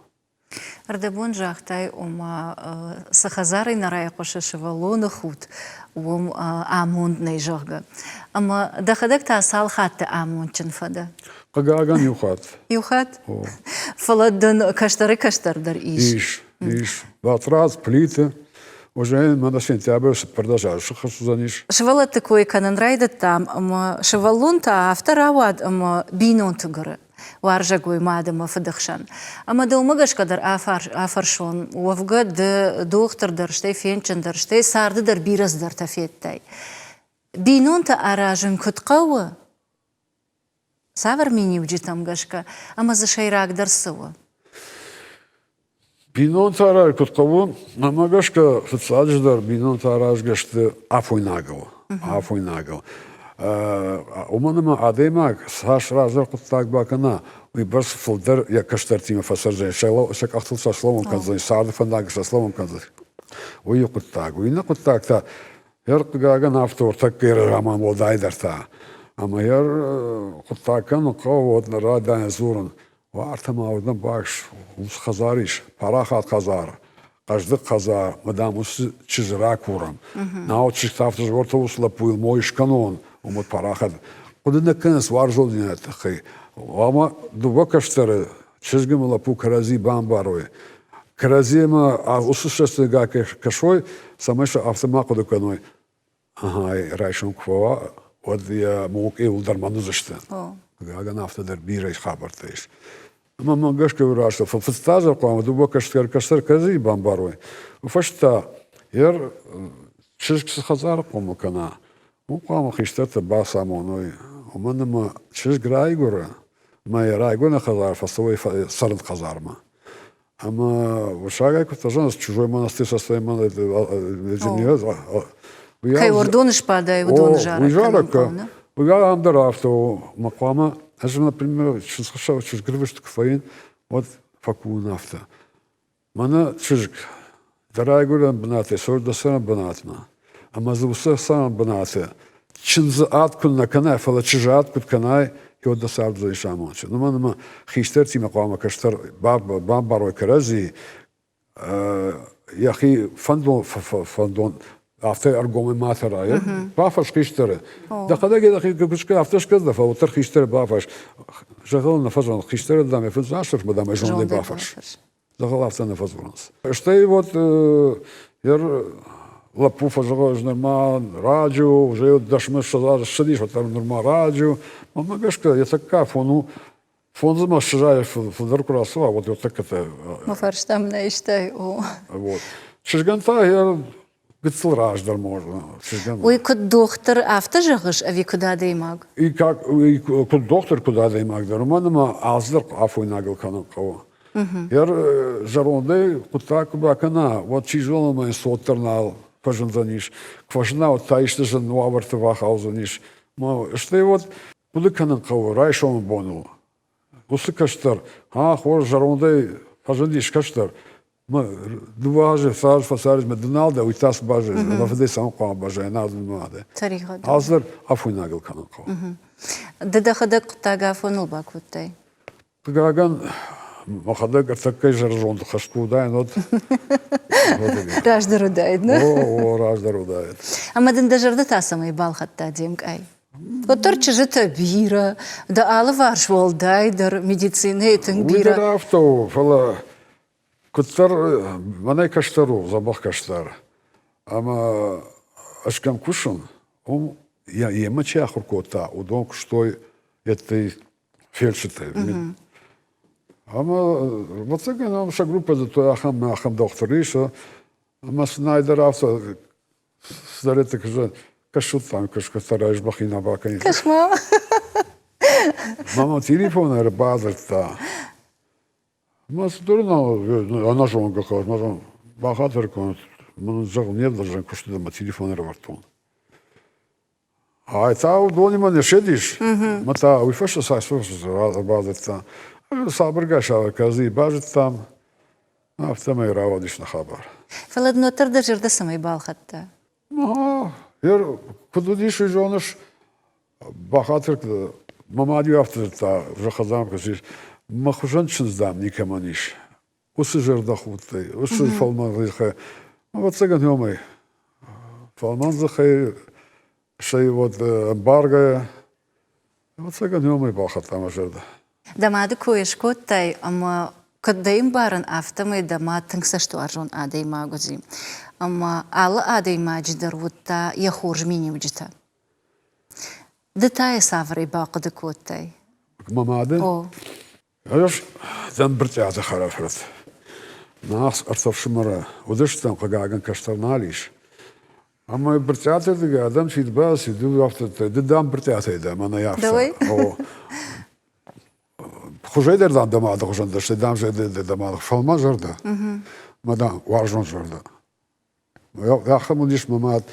Ӕрдӕбон загътай, ома цы хӕдзарӕй нӕ райхъуысы сывӕллоны худт, уым амонд нӕй, зӕгъгӕ. Ӕмӕ дӕхӕдӕг та цал хатты амондджын фӕдӕ? Хъыгагӕн, иу хатт. Иу хатт? Фӕлӕ дын кӕстӕры кӕстӕр дӕр ис. Ис, ис. Батрадз, Плиты, уже мӕнӕ сентябры цыппӕрдӕс азы сыххӕст уыдзӕнис. Сывӕллӕтты кой кӕнын райдыдтам, ӕмӕ сывӕллон та афтӕ рауад, ӕмӕ бинонты гуыры. Уарзӕгой мад ӕмӕ фыды хсӕн. Ӕмӕ дӕумӕ гӕсгӕ дӕр афӕрсон, уӕвгӕ ды дохтыр дӕр, стӕй фендджын дӕр, стӕй царды дӕр бирӕ цыдӕртӕ федтай. Бинонтӕ аразын куыд хъӕуы, цавӕр миниуджытӕм гӕсгӕ ӕмӕ дзы сӕйрагдӕр цы у? Бинонтӕ аразын куыд хъӕуы, мӕнмӕ гӕсгӕ, фыццаджыдӕр бинонтӕ аразгӕ сты афойнагыл. Афойнагыл. Уымӕн ӕмӕ адӕймаг цас раздӕр хъуыддаг бакӕна, уый бӕрц фылдӕр йӕ кӕстӕртимӕ фӕцӕрдзӕн, сӕ къӕхтыл сӕ слӕууын кӕндзӕн, царды фӕндагыл сӕ слӕууын кӕндзӕн. Уый хъуыддаг. Уый иннӕ хъуыддаг та, йӕ хъыгагӕн, афтӕ ӕртӕккӕ роман уӕлдайдӕр та. Ӕмӕ йӕ хъуыддаг кӕнын хъӕуы, уӕд райдайын дзурын, Уартӕ ма уырдӕм бакс, уым цы хӕдзар ис, парахат хӕдзар, хъӕздыг хӕдзар, мӕ дам уыцы чызджы ракурӕм. Науӕд чызг та афтӕ зӕгъы, уыцы лӕппуйыл мой скӕнон, уым уыд парахат. Хъуыды нӕ кӕнынц уарзондзинады тыххӕй. Хъуамӕ дыууӕ кӕстӕры, чызг ӕмӕ лӕппу кӕрӕдзи бамбарой. Кӕрӕдзимӕ уыцы цӕстӕнгас кӕсой, цӕмӕй сӕ афтӕ ма хъуыды кӕной, ага, райсом куы фӕуа, уӕд йӕ мукъиуыл дӕр мӕн уыдзысты. Хъыгагӕн, афтӕ дӕр бирӕ хабӕрттӕ ис. Ӕмӕ мӕ гӕсгӕ раст фыццаджы хъуамӕ дыууӕ кӕстӕр кӕстӕр кӕрӕдзийы бамбарой. Фӕстӕ йӕ чызг цы хӕдзары хъомыл кӕна, уым хъуамӕ хистӕртӕ бацамоной, уымӕн ӕмӕ чызг райгуыры, ӕмӕ йӕ райгуырӕн хӕдзар фӕцӕуы цӕрын хӕдзармӕ. Ӕмӕ уырыссагӕй куыд фӕзӕгъынц, чужой монастырь со своей Кӕй уӕрдоны сбадай, уыдоны зарӕг кӕнын Уый ам дӕр афтӕ у. Мӕ хъуамӕ, ӕз, например, чындзхӕссӕг чызгырвыст куы фӕйын, уӕд фӕкувын афтӕ. Мӕнӕ чызг, дӕ райгуырӕн бынатӕй цӕуы дӕ цӕрӕн бынатмӕ. Ӕмӕ дзы уыцы цӕрӕн бынаты чындзы ад куы нӕ кӕнай, фӕлӕ чызджы ад куыд кӕнай, уӕд дӕ цард уыдзӕнис амондджын. Уымӕн ӕмӕ хистӕртимӕ хъуамӕ кӕстӕр бамбарой кӕрӕдзи, йӕхи фӕндон, фӕндон афтӕ ӕргомӕй ма тӕра. Бафӕрс хистӕры. Дӕхӕдӕг йӕхи куы афтӕ скӕн, фӕлӕ уӕддӕр хистӕры бафӕрс. Зӕгъыл нӕ фӕзӕгъынц, хистӕры дам йӕ фыд дам ӕй зондӕй бафӕрс. Зӕгъыл афтӕ нӕ фӕдзурынц. Стӕй вот йӕ лӕппу фӕзӕгъы, ӕз нырма раджы у, уже дӕсмӕ ссӕдз азы ссыдис, уӕддӕр нырма раджы у. Мӕнмӕ гӕсгӕ йӕ тӕккӕ афон у, фондзмӕ ссӕдзӕй фылдӕр куы рацӕуа, уӕд йӕ тӕккӕтӕ. Мӕ фӕрстӕм нӕ истай, о. Вот. Чызгӕн та йӕ гыццыл раздӕр можно. Чызгӕн. Уый куыд дохтыр афтӕ зӕгъыс, ӕви куыд адӕймаг? И как, и куыд дохтыр, куыд адӕймаг дӕр, уымӕн ӕмӕ алцыдӕр афойнагыл кӕнын хъӕуы. Йӕ зӕрондӕй хъуыддаг куы бакӕна, уӕд чи зоны, ӕмӕ йын цот дӕр нал фӕзындзӕнис. Куы фӕзына, уӕд та исты зын уавӕрты бахаудзӕнис. Стӕй уӕд хъуыды кӕнын хъӕуы райсомы боныл. Уыцы кӕстӕр, а, хорз, зӕрондӕй фӕзындис кӕстӕр, дыууӕ азы фӕцард фӕцард мӕ ды нал дӕ, уый та цы баззайдзӕн, мӕ фыдӕй цӕмӕн хъуамӕ баззайа, нал дын ма дӕ. Тӕригъӕд. Алцыдӕр афойнагыл кӕнын хъӕуы. Ды дӕхӕдӕг хъуыддаг афоныл бакодтай? Хъыгагӕн, мӕхӕдӕг ӕртӕккӕ зӕрзонды хӕст куы уыдаин, уӕд Раздӕр уыдаид, нӕ? О, о, раздӕр уыдаид. Ӕмӕ дын дӕ зӕрдӕ та цӕмӕй балхӕдта де мкъай? Уӕддӕр чызджытӕ бирӕ, дӕ алыварс уӕлдайдӕр медицинӕйы тынг бирӕ. Уый дӕр афтӕ у, фӕлӕ куыддӕр мӕнӕй кӕстӕр у, дзӕбӕх кӕстӕр. Ӕмӕ ӕз кӕм кусын, уым йемӕ чи ахуыр кодта, уыдон куыстой еттӕй фельдшертӕй. Ӕмӕ ӕвӕццӕгӕн ам сӕ группӕ зыдтой ахӕм ахӕм дохтыр ис, ӕмӕ сын айдӕр афтӕ цыдӕриддӕр куы кӕсут там, куы райсбахина бакӕнит. Кӕс-ма. Мама телефон ӕрбадзырдта. Мӕ цыдӕр ӕнӕзонгӕ хъӕуы, мӕ бахатыр кӕнут, мын зӕгъ не вдӕрзӕн куысты мӕ телефон ӕрӕвӕрдтон. Ай та уыдонимӕ не ссыдис, мӕ та уый фӕстӕ цас ӕрбадзырдта. Сабыргай сабыр кӕрӕдзийы базыдтам, афтӕмӕй рауадис нӕ хабар. Фӕлӕ дын уӕддӕр дӕ зӕрдӕ цӕмӕй балхӕдта? Куыд уыдис, уый зоныс, бахатыр мӕ мад-иу афтӕ дзырдта, хӕдзармӕ куы ссис, мӕ хуызӕн чындз, дам, никӕмӕн ис. Уыцы зӕрдӕхудтӕй, уыцы фӕлмӕн дзыхӕй, ӕвӕццӕгӕн, уымӕй. Фӕлмӕн дзыхӕй, стӕй уӕд ӕмбаргӕйӕ, ӕвӕццӕгӕн, уымӕй бахатта мӕ зӕрдӕ. Дӕ мады кой скодтай, ӕмӕ куыд дӕ ӕмбарын, афтӕмӕй дӕ мад тынг цӕстуарзон адӕймаг уыди. Ӕмӕ алы адӕймаджы дӕр уыдта йӕ хорз миниуджытӕ. Ды та йӕ цавӕрӕй бахъуыды кодтай? Мӕ мады? О. Ӕз дӕн Брытъиаты хӕрӕфырт. Мах ӕртӕ фсымӕры уыдыстӕм, хъыгагӕн, кӕстӕр нал ис. Ӕмӕ Брытъиаты рдыгӕй адӕм чи бацыд, ды афтӕ, ды дам Брытъиатӕй дӕ, мӕнӕй афтӕ. Дӕуӕй? О. Хуызӕй дӕр дам дӕ мады хуызӕн дӕ, стӕй дам дӕ мады фӕлмӕн зӕрдӕ, мӕ дам уарзон зӕрдӕ. Ахӕм уыдис мӕ мад,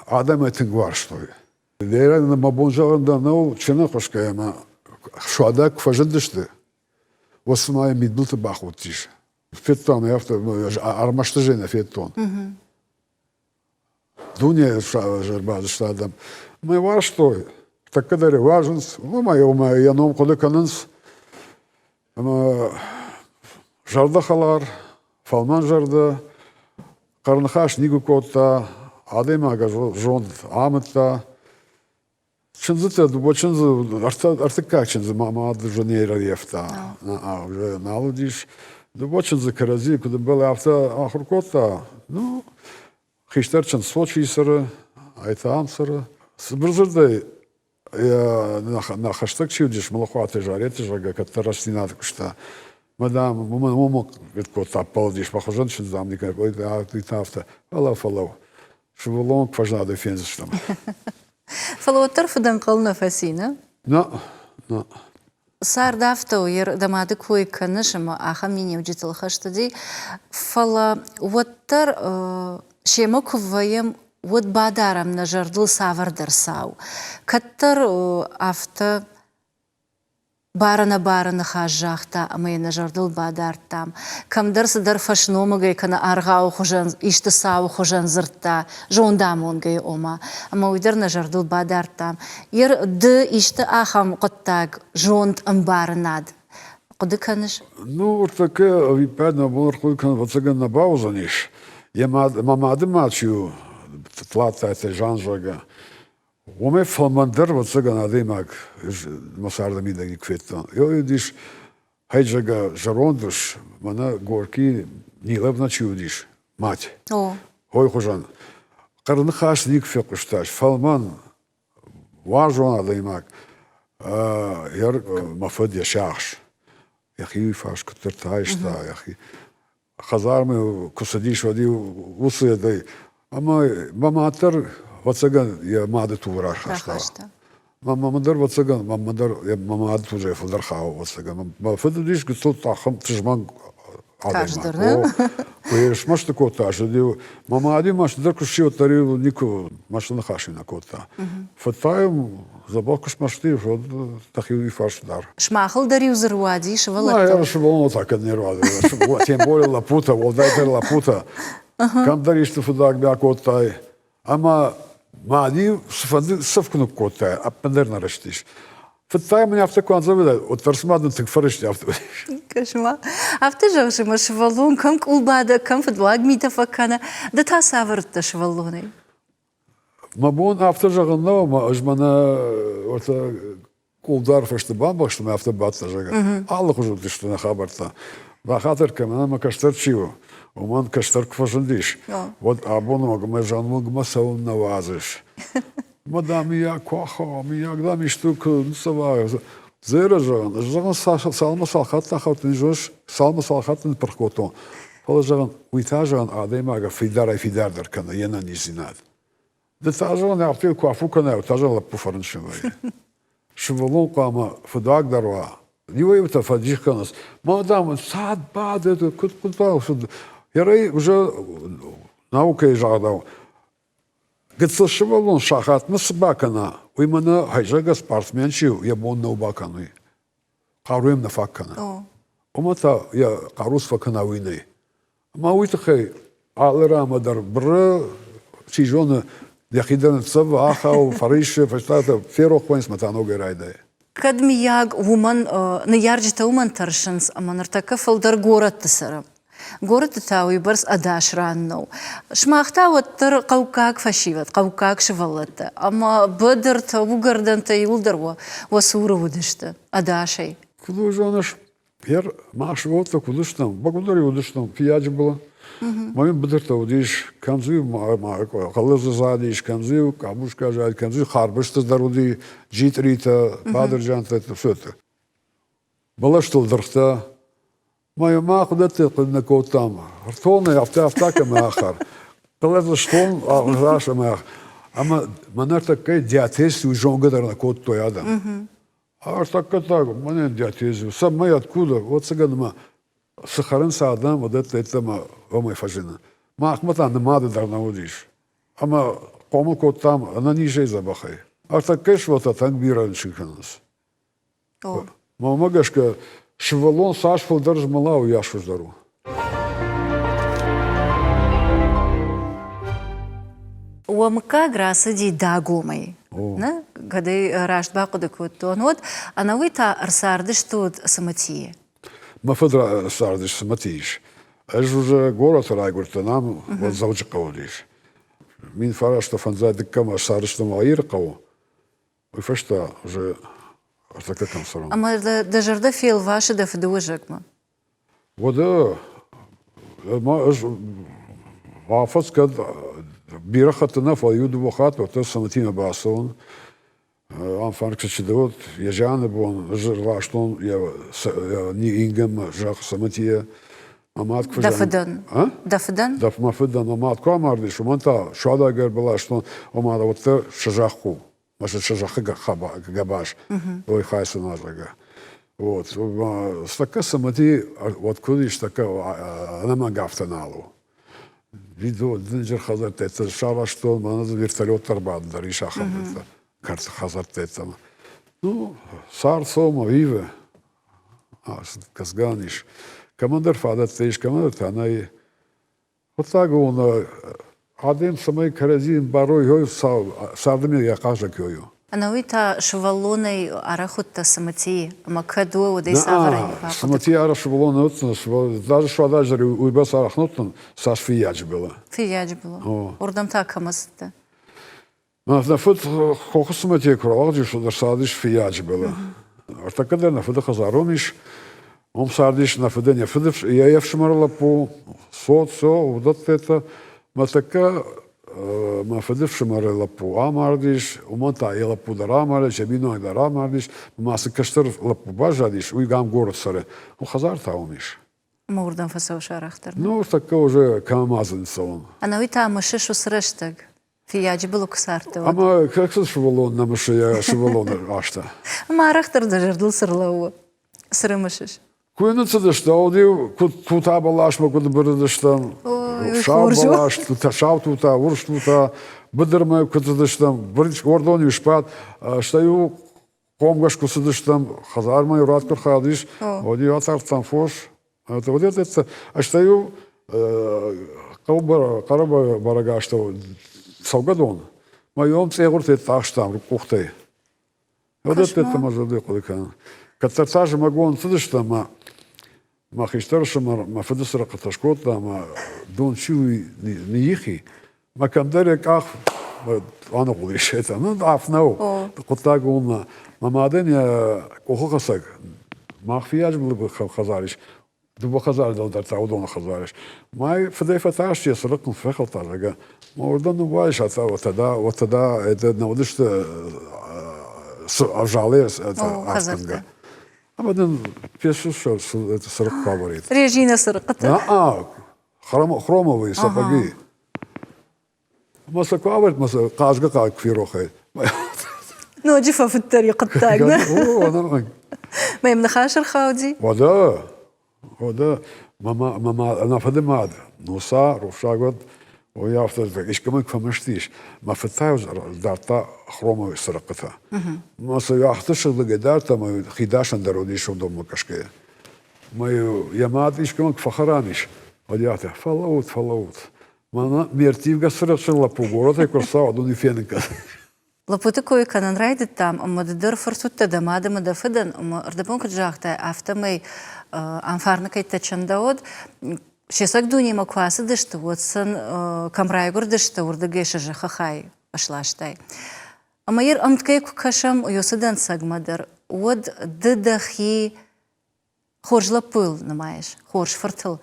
адӕмӕй тынг уарзтой. Лерӕ мӕ бон зӕгъын дӕр нӕу, чи нӕ хъуысгӕ ӕмӕ суадаг куы фӕзындысты, уӕд цыма йӕ мидбылты бахудтис. Федтам ӕй афтӕ, ӕрмӕст ӕз ӕй нӕ федтон. Дуне ӕрбадысты адӕм. Мӕ уарзтой, тӕккӕ дӕр уарзынц, ӕмӕ йӕ ном хъуыды кӕнынц. Ӕмӕ зӕрдӕхӕлар, фӕлмӕн зӕрдӕ, хъӕрныхас никуы кодта, адӕймагӕн зонд амыдта. Чындзытӕ, дыууӕ чындзы, ӕртыккаг чындзы мӕ мад уже не ӕрӕййӕфта, нал уыдис. Дыууӕ чындзы кӕрӕдзийы куыд ӕмбӕлы, афтӕ ахуыр кодта. Ну, хистӕр чындз Сочийы цӕры, ай та ам цӕры. Цыбыр дзырдӕй, нӕ хӕстӕг чи уыдис, Мылыхъуаты Зареты, зӕгъгӕ, кӕддӕр рӕстдзинад куыста. Мӕ, дам, уымӕн уымӕн кодта, ӕппӕлыдис, мӕ хуызӕн чындз, дам, никӕй афтӕ. Фӕлӕ фӕлӕу, сывӕллон фӕзнадӕй фендзыстӕм. Фӕлӕ уӕддӕр фыдӕнхъӕл нӕ фӕци, нӕ? Нӕ, нӕ. Цард афтӕ у, дӕ мады кой кӕныс ӕмӕ ахӕм миниуджытыл хӕст уыди, фӕлӕ уӕддӕр семӕ куы вӕййӕм, уӕд бадарӕм нӕ зӕрдыл цавӕрдӕр цау. Кӕддӕр афтӕ бар-ӕнӕбары ныхас загъта ӕмӕ йӕ нӕ зӕрдыл бадардтам. Кӕмдӕр цыдӕр фӕсномыгӕй кӕнӕ аргъауы хуызӕн исты цауы хуызӕн дзырдта, зондамонгӕй ома, ӕмӕ уый дӕр нӕ зӕрдыл бадардтам. Ер ды исты ахӕм хъуыддаг, зонд ӕмбарынад хъуыды кӕныс? Ну, ӕртӕккӕ ӕвиппайды нӕ бон ӕрхъуыды кӕнын ӕвӕццӕгӕн нӕ бауыдзӕнис. Йӕ мад, мӕ мады мад чи у, Тлаттаты Жан, зӕгъгӕ, уымӕй фӕлмӕндӕр, ӕвӕццӕгӕн, адӕймаг мӕ царды мидӕг никуы федтон. Уыдис Хӕйджагӕ зӕронд ус, мӕнӕ Горький Ниловна чи уыдис, мать. Хой хуызӕн. Хъӕрныхас никуы фехъуыстаис, фӕлмӕн, уарзон адӕймаг. Мӕ фыд йӕ сиахс. Йӕхи фарс куыддӕртӕ айста, йӕхи хӕдзармӕ куы цыдис, уӕд-иу уыцы едӕй ӕмӕ мӕ мад дӕр, ӕвӕццӕгӕн, йӕ мады туг рахаста. Мӕ дӕр, ӕвӕццӕгӕн, мӕ дӕр мӕ мады тугӕй фылдӕр хауы, ӕвӕццӕгӕн. Мӕ фыд уыдис гыццыл ахӕм тызмӕг адӕймаг. Куы смӕсты кодта, уӕд-иу мӕ мад-иу мӕсты дӕр куы сси, уӕддӕр-иу никуы мӕсты ныхас нӕ кодта. Фыд та-иу дзӕбӕх куы смӕсты, уӕд дӕхи уый фарс дар. Сымахыл дӕр-иу дзы руади сывӕллӕттыл? Сывӕллон та кӕд не руад. Тем более лӕппутӕ, уӕлдайдӕр лӕппутӕ. Кӕмдӕр исты фыдаг бакодтай, ӕмӕ мад-иу цыфӕнды цӕф куы ныккодтай, ӕппындӕр нӕ рыстис. Фыццаг мын афтӕ куы андзӕвыдаид, уӕддӕр цыма дын тынг фӕрысти, афтӕ уыдис. Кӕс-ма, афтӕ зӕгъыс, ӕмӕ сывӕллон кӕм къулбадӕг, кӕм фыдуаг митӕ фӕкӕны, ды та цавӕр уыдтӕ сывӕллонӕй? Мӕ бон афтӕ зӕгъын нӕу, ӕмӕ ӕз мӕнӕ уӕртӕ къулдар фӕсты бамбӕхстон, афтӕ бадтӕ, зӕгъгӕ. Алыхуызон уыдысты нӕ хабӕрттӕ. Бахатыр кӕн, ӕмӕ кӕстӕр чи у, уымӕн кӕстӕр куы фӕзындис, уӕд абоны онг мӕ зӕнуынгмӕ цӕуын нӕ уадзыс. Мӕ, дам, миййаг куы ахауа, миййаг, дам, исты куы ныццӕва. Зӕрӕ зӕгъын, ӕз зӕгъын, цалынмӕ цал хатты ахаудтӕн, зоныс, цалынмӕ цал хатты ныппырх кодтон. Фӕлӕ, зӕгъын, уый та, зӕгъын, адӕймагӕн фидарӕй-фидардӕр кӕны йе нӕниздзинад. Ды та, зӕгъын, афтӕ куы афу кӕнай, та, зӕгъын, лӕппу фӕрынчын вӕййы. Сывӕллон хъуамӕ фыдуагдӕр уа. Иуӕй-иутӕ фӕдих кӕнынц. Ма, дам, цад бады, куыд куыд Ерӕй уже наукӕйы загъдау, гыццыл сывӕллон сахатмӕ цы бакӕна, уый мӕнӕ хӕйзӕгӕ спортсмен чи у, йӕ бон нӕу бакӕной. Хъару йӕм нӕ фаг кӕны. Ӕмӕ та йӕ хъару цы фӕкӕна, уый нӕй. Ӕмӕ уый тыххӕй алы рамӕ дӕр быры, чи зоны, йӕхи дӕр ныццӕвы, ахауы, фӕриссы, фӕстӕдӕр ферох вӕййынц ӕмӕ та ногӕй райдайы. Кӕд, мыййаг, уымӕн ныййарджытӕ уымӕн тӕрсынц, ӕмӕ ныртӕккӕ фылдӕр горӕтты цӕры. Горӕтты та уыйбӕрц ӕдас ран нӕу. Сымах та уӕддӕр хъӕуккаг фӕсивӕд, хъӕуккаг сывӕллӕттӕ ӕмӕ быдыртӕ, уыгӕрдӕнтӕ иууылдӕр уӕ цуры уыдысты ӕдасӕй. Куыд зоныс, Гер мах сывӕллӕттӕ куы уыдыстӕм, бӕгуыдӕр уыдыстӕм фыййаджы былы. Мӕ быдыртӕ уыдис, кӕм дзы хъӕлӕзы задис, кӕм дзы къабуска зад, кӕм дзы харбызтӕ дӕр уыди, джитъритӕ, бадырджантӕ, все это. Бӕлӕстыл дыргътӕ. Мӕ мах уыдӕтты хъуыды нӕ кодтам. Ӕртонӕй афтӕ афтӕ кӕмӕ ахӕр. Хъӕлӕзы стон рас ӕмӕ ӕмӕ мӕнӕ ӕртӕккӕ диатез уый зонгӕ дӕр нӕ кодтой адӕм. Ӕртӕккӕ та мӕнӕн диатез у. Цӕмӕй откуда, ӕвӕццӕгӕн ӕмӕ цы хӕрынц адӕм, уыдӕттӕ йеддӕмӕ уымӕй фӕзыны. Махмӕ та нымады дӕр нӕ уыдис. Ӕмӕ хъомыл кодтам ӕнӕнизӕй дзӕбӕхӕй. Ӕртӕккӕ сывӕллӕттӕ тынг бирӕ рынчын кӕнынц. Мӕнмӕ гӕсгӕ, сывӕллон цас фылдӕр змӕла, уыйас хуыздӕр у. Уӕ мыггаг рацыди Дагомӕй. Нӕ? Кӕд ӕй раст бахъуыды кодтон, уӕд ӕнӕуый та ӕрцардыстут Цымытийы. Мӕ фыд цардис Цымытийы. Ӕз уже горӕты райгуырдтӕн, ам уӕд Дзӕуджыхъӕуы уыдис. 1952 дыккӕм ӕрцардыстӕм Ирыхъӕуы. Уый фӕстӕ уже ӕртӕккӕ кӕм цӕрӕм. Ӕмӕ дӕ зӕрдӕ фелвасы дӕ фыдыуӕзӕгмӕ? Уӕдӕ ма ӕз афӕдз кӕд бирӕ хатты нӕ, фӕлӕ иу-дыууӕ хатты уӕддӕр Санатимӕ бацӕуын. Ам фарксы чидӕр уыд, йӕ зианы бон ӕз ӕрластон йӕ ингӕнмӕ зӕхх Саматийӕ. Мӕ мад куы Дӕ фыдӕн? Дӕ фыдӕн? Дӕ мӕ фыдӕн. Мӕ мад куы амардис, уымӕн та суадаг ӕрбаластон, ома уӕддӕр сӕ зӕхх у. Может, сӕ зӕххы гӕбаз, ой хайсын зӕгъгӕ. Вот. Стӕккӕ Самати, вот куыд ис, стӕккӕ ӕнӕмӕнг афтӕ нал у. Видео дынджыр хӕдзӕрттӕ сарӕзтон, мӕнӕ дзы вертолет дӕр баддӕр ис ахӕм кӕрты хӕдзӕрттӕ. Ну, цард цӕуы ивы. Кӕсгӕн ис. Кӕмӕндӕр фадӕттӕ ис, кӕмӕндӕр та нӕй. Фыццагон адӕм цӕмӕй кӕрӕдзи ӕмбарой, царды ме йӕ хъазӕг у. Ӕнӕуи та сывӕллонӕй арӕх уыдтӕ Цымытийы, ӕмӕ кӕд у, уӕд ӕй цавӕрӕй бахъуыды? Цымытийы арӕх сывӕллон уыдтӕн, даже суададжы дӕр уыйбӕрц арӕх нӕ уыдтӕн, цас Фыййаджы былы. Фыййаджы былы. Уырдӕм та кӕмӕ цыдтӕ? Нӕ фыд хохы Цымытийы куы рауагъдис, уӕд ӕрцардис Фыййаджы былы. Ӕртӕккӕ дӕр нӕ фыды хӕдзарон ис. Уым цардис нӕ фыдӕн йӕ фыды йӕ ӕфсымӕры лӕппу, Цоцо, уыдӕттӕ. Мӕ тӕккӕ мӕ фыды фсымӕры лӕппу амардис, уымӕн та йӕ лӕппу дӕр амардис, йӕ бинойнаг дӕр амардис. Ма цы кӕстӕр лӕппу баззадис, уый Гамгоры цӕры. Ну, хӕдзар та уым ис. Ӕмӕ уырдӕм фӕцӕуыс арӕхдӕр? Ну, тӕккӕ уже кӕм азын цӕуын. Ӕнӕуи та мысыс уыцы рӕстӕг? Фыййаджы былы куы цардтӕ, уӕд? Ӕмӕ кӕцы сывӕллон нӕ мысы йӕ сывӕллоны азтӕ? Ӕмӕ арӕхдӕр дӕ зӕрдыл цы рлӕууы? Цы рымысыс? Куы ныццыдысты, уӕд-иу куыд тута бӕласмӕ куыд бырыдыстӕм, сау бӕлас, сау тута, урс тута, быдырмӕ куыд цыдыстӕм, уӕрдон-иу сбад, стӕй-иу хъомгӕс куы цыдыстӕм, хӕдзармӕ-иу рад куы рхаудис, уӕд-иу атардтам фос. Вот это, стӕй-иу хъӕу Хъӕрӕбӕрӕгастӕу цӕугӕдон, ма йом цъегъуртӕ тъахстам къухтӕй. Вот это мӕ зӕрдӕ хъуыды кӕнын. Кӕддӕр та зымӕгон цыдыстӕм ӕмӕ мӕ хистӕр ӕфсымӕр мӕ фыды цырыхъхъытӕ скодта ӕмӕ дон чи ныйихи, мӕ кӕмдӕр йӕ къах аныгъуылис. Это, ну, аф нӕу, хъуыддаг уым нӕ. Мӕ мадӕн йӕ къухыхӕцӕг, мах фиййаджы былы хӕдзар ис, дыууӕ хӕдзары дӕлдӕр та уыдоны хӕдзар ис. Мӕ фыдӕй фӕтарст, йӕ цырыхъхъ ын фехӕлдта, зӕгъгӕ. Мӕ уырдӕм ныууайыс, тогда, вот тогда это нӕ уыдысты ӕвзалыйӕ ӕфтӕнгӕ. Ӕмӕ дын песы цырыхъхъ бавӕрид. Резина цырыхъхъытӕ? Хромовые сапоги. Ӕмӕ сӕ куы авӕрд, ма сӕ хъазгӕ хъаг куы ферохӕй. Ноджы фӕфыддӕр и хъуыддаг, нӕ? Мӕм ныхас ӕрхауди. Уӕдӕ, уӕдӕ, мӕ нӕ фыды мад, Нуса, рухсаг уӕд, уый афтӕ искӕмӕн куы фӕмӕсты ис, мӕ фыд та дардта хромовый цырыхъхъытӕ. Мӕ сӕ афтӕ сыгъдӕгӕй дардта, ӕмӕ хидасӕн дӕр уыдис уыдонмӕ кӕсгӕйӕ. Мӕ йӕ мад искӕмӕн куы фӕхӕрам ис, уӕд афтӕ, фӕлӕуут, фӕлӕуут, Мӕнӕ ме рттивгӕ цырыхъхъы лӕппу горӕтӕй куы рцӕуа, уыдон фенын кӕн. Лӕппуты кой кӕнын райдыдтам, ӕмӕ ды дӕр фырт уыдтӕ дӕ мад ӕмӕ дӕ фыдӕн, ӕмӕ ӕрдӕбон куыд загътай, афтӕмӕй ам фарны кӕйттӕ чындӕуыд. Се цӕг дунемӕ куы ацыдысты, уӕд сын кӕм райгуырдысты, уырдыгӕй сӕ зӕххы хай сластай. Ӕмӕ йыр ӕмткӕй куы кӕсӕм уыцы дӕнцӕгмӕ дӕр, уӕд ды дӕхи хорз лӕппуйыл нымайыс, хорз фыртыл.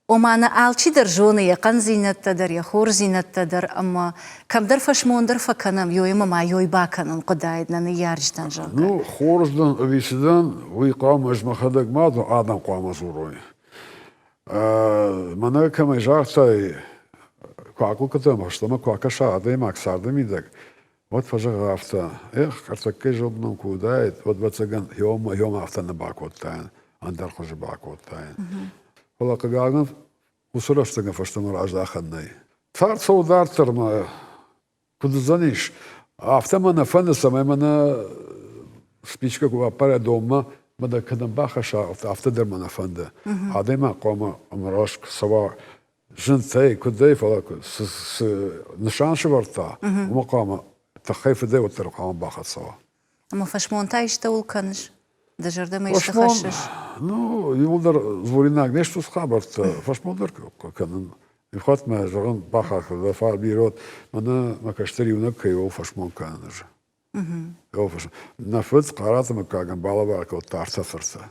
Ома нӕ алчидӕр зоны йӕ хъӕндзинӕдтӕ дӕр, йӕ хорздзинӕдтӕ дӕр ӕмӕ кӕмдӕр фӕсмон дӕр фӕкӕнӕм, ёимӕ ма ёй бакӕнын хъуыдаид нӕ ныййарджытӕн, зӕгъгӕ. Ну, хорз дӕн ӕви цы дӕн, уый хъуамӕ ӕз мӕхӕдӕг ма адӕм хъуамӕ дзурой. Мӕнӕ кӕмӕй загътай, куы акъуыкъытӕм фӕстӕмӕ куы акӕса адӕймаг царды мидӕг, Уӕд фӕзӕгъы афтӕ, эх, ӕртӕккӕ зонд мӕм куы уыдаид, уӕд, ӕвӕццӕгӕн, хиуӕм афтӕ нӕ бакодтаин, ӕндӕр хуызы бакодтаин. Фӕлӕ, хъыгагӕн, уыцы рӕстӕгӕн фӕстӕмӕ раздахӕн нӕй. Цард цӕуы дарддӕр ӕмӕ куыд уыдзӕнис, афтӕ мӕ нӕ фӕнды, цӕмӕй мӕ нӕ спичкӕ куы баппарай донмӕ, мӕ дӕ кӕдӕм бахӕсса, афтӕ дӕр мӕ нӕ фӕнды. Адӕймаг хъуамӕ ӕмраст цӕуа зынтӕй, куыдӕй, фӕлӕ цы, цы нысан сӕвӕрдта, уымӕ хъуамӕ тыххӕй-фыдӕй уӕддӕр хъуамӕ бахӕццӕ уа. Ӕмӕ фӕсмон та истӕуыл кӕныс? Дӕ зӕрдӕмӕ исты хӕссыс? Ну, иууылдӕр дзуринаг не сты хабӕрттӕ. Фӕсмон дӕр кӕнын. Иу хатт мӕ, зӕгъын, бахахх дӕ фар бирӕ мӕнӕ мӕ кӕстӕр иунӕг кӕй у, фӕсмон кӕнын ӕз. Нӕ фыд Хъараты мыггагӕн балӕвар кодта ӕртӕ фырты.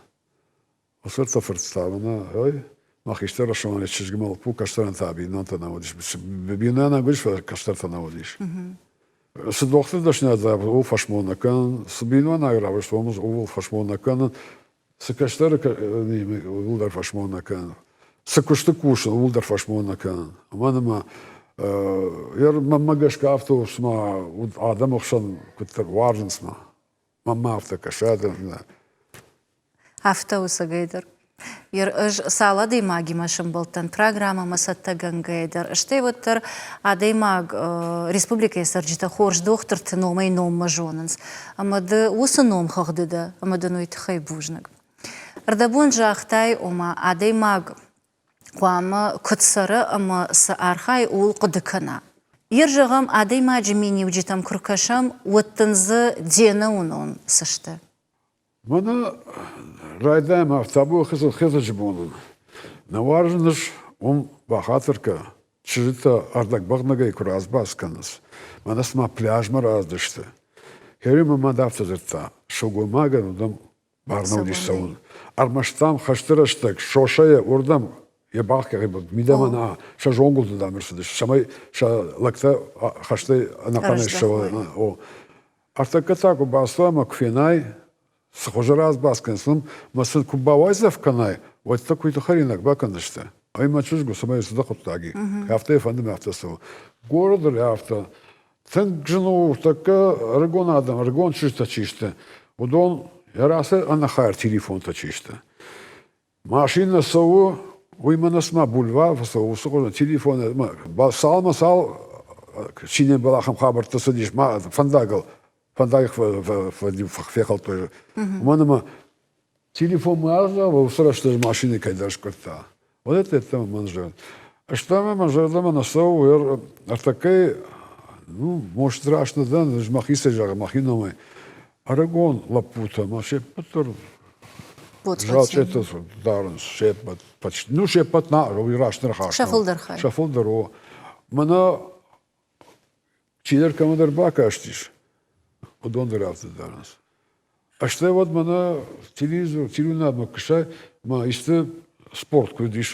Уыцы ӕртӕ фырты та мӕнӕ, ой, мӕ хистӕр ӕфсымӕры чызгмӕ лӕппу кӕстӕрӕн та бинонтӕ нӕ уыдис. Бинонтӕ нӕ уыдис, фӕлӕ кӕстӕртӕ нӕ уыдис. Цы дохтыр дӕсныйад ууыл фӕсмон нӕ кӕнын, цы бинойнаг равзӕрст, ууыл фӕсмон нӕ кӕнын, цы кӕстӕры ууыл дӕр фӕсмон нӕ кӕнын, цы куысты кусын, ууыл дӕр фӕсмон нӕ кӕнын. Уымӕн ӕмӕ мӕнмӕ гӕсгӕ афтӕ у, цыма адӕмы хсӕн куыддӕр уарзынц мӕ. Мӕнмӕ афтӕ кӕсы, адӕм. Афтӕ у цӕгӕйдӕр. Ӕз цал адӕймагимӕ сӕмбӕлдтӕн программӕмӕ цӕттӕгӕнгӕйӕ дӕр, стӕй уӕддӕр адӕймаг республикӕйы цӕрджытӕ хорз дохтырты номӕй номмӕ зонынц. Ӕмӕ ды уыцы номхыгъды дӕ, ӕмӕ дын уый тыххӕй бузныг. Ӕрдӕбон загътай, ома адӕймаг хъуамӕ куыд цӕры ӕмӕ цы архайы, ууыл хъуыды кӕна. Йер зӕгъӕм, адӕймаджы миниуджытӕм куы ркӕсӕм, уӕд дын дзы де нӕуынон цы сты? Мӕнӕ райдайӕм афтӕ Хетӕджы бонӕн. Нӕ уарзыныс, уым бахатыр кӕ, чызджытӕ ӕрдӕгбӕгънӕгӕй куы разбас кӕнынц, мӕнӕ цыма пляжмӕ раздысты. Хери мӕ мад афтӕ дзырдта, сылгоймагӕн уыдон бар нӕ уыдис цӕуын. Ӕрмӕст дам хӕсты рӕстӕг сосӕйӕ уырдӕм йӕ бӕх мидӕмӕ нӕ сӕ зонгуылты дам ӕрцыдысты, цӕмӕй сӕ лӕгтӕ хӕстӕй ӕнӕхъӕнӕй ссӕуой. Ӕртӕккӕ та куы бацу ӕмӕ куы фенай, цы хуызы разбас кӕнынц, уым мӕ сын куы бауайдзӕф кӕнай, уӕд дӕ куыйты хӕринаг бакӕндзысты. Ай мӕ чызг у, цӕмӕй цы дӕ хъуыддаг и. Афтӕ йӕ фӕнды мӕ афтӕ цӕуы. Город афтӕ. Тынг зын у, тӕккӕ ӕрыгон адӕм, ӕрыгон чызджытӕ чи сты, уыдон йӕ рацы ӕнӕхайыр телефонтӕ чи сты. Машинӕ цӕуы, уый мӕнӕ цыма бульвар фӕцӕуы, уыцы хуызӕн телефоны цалмӕ цал чи не мбӕлы, ахӕм хабӕрттӕ цыдис фӕндагыл, фӕндаг фехӕлдтой. Уымӕн ӕмӕ телефонмӕ аззӕгъ, уыцы рӕстӕджы машинӕ кӕйдӕр скъуырдта. Уӕд ӕддӕмӕ мӕн зӕгъын. Стӕмӕ мӕ зӕрдӕмӕ нӕ цӕуы, ӕртӕккӕйы, ну, может, раст нӕ дӕн, ӕз мӕхицӕй зӕгъын, мӕхи номӕй. Ӕрыгон лӕппутӕ ма се ппӕт дӕр зачъетӕ дарынц, се ппӕт, почти, ну, се ппӕт нӕ, уый раст ныхас. Сӕ фылдӕр хай. Сӕ фылдӕр, о. Мӕнӕ чидӕр кӕмӕдӕр бакастис, уыдон дӕр афтӕ дарынц. Стӕй уӕд мӕнӕ телевизор, телеуынадмӕ куыстай, ма исты спорт куы уыдис,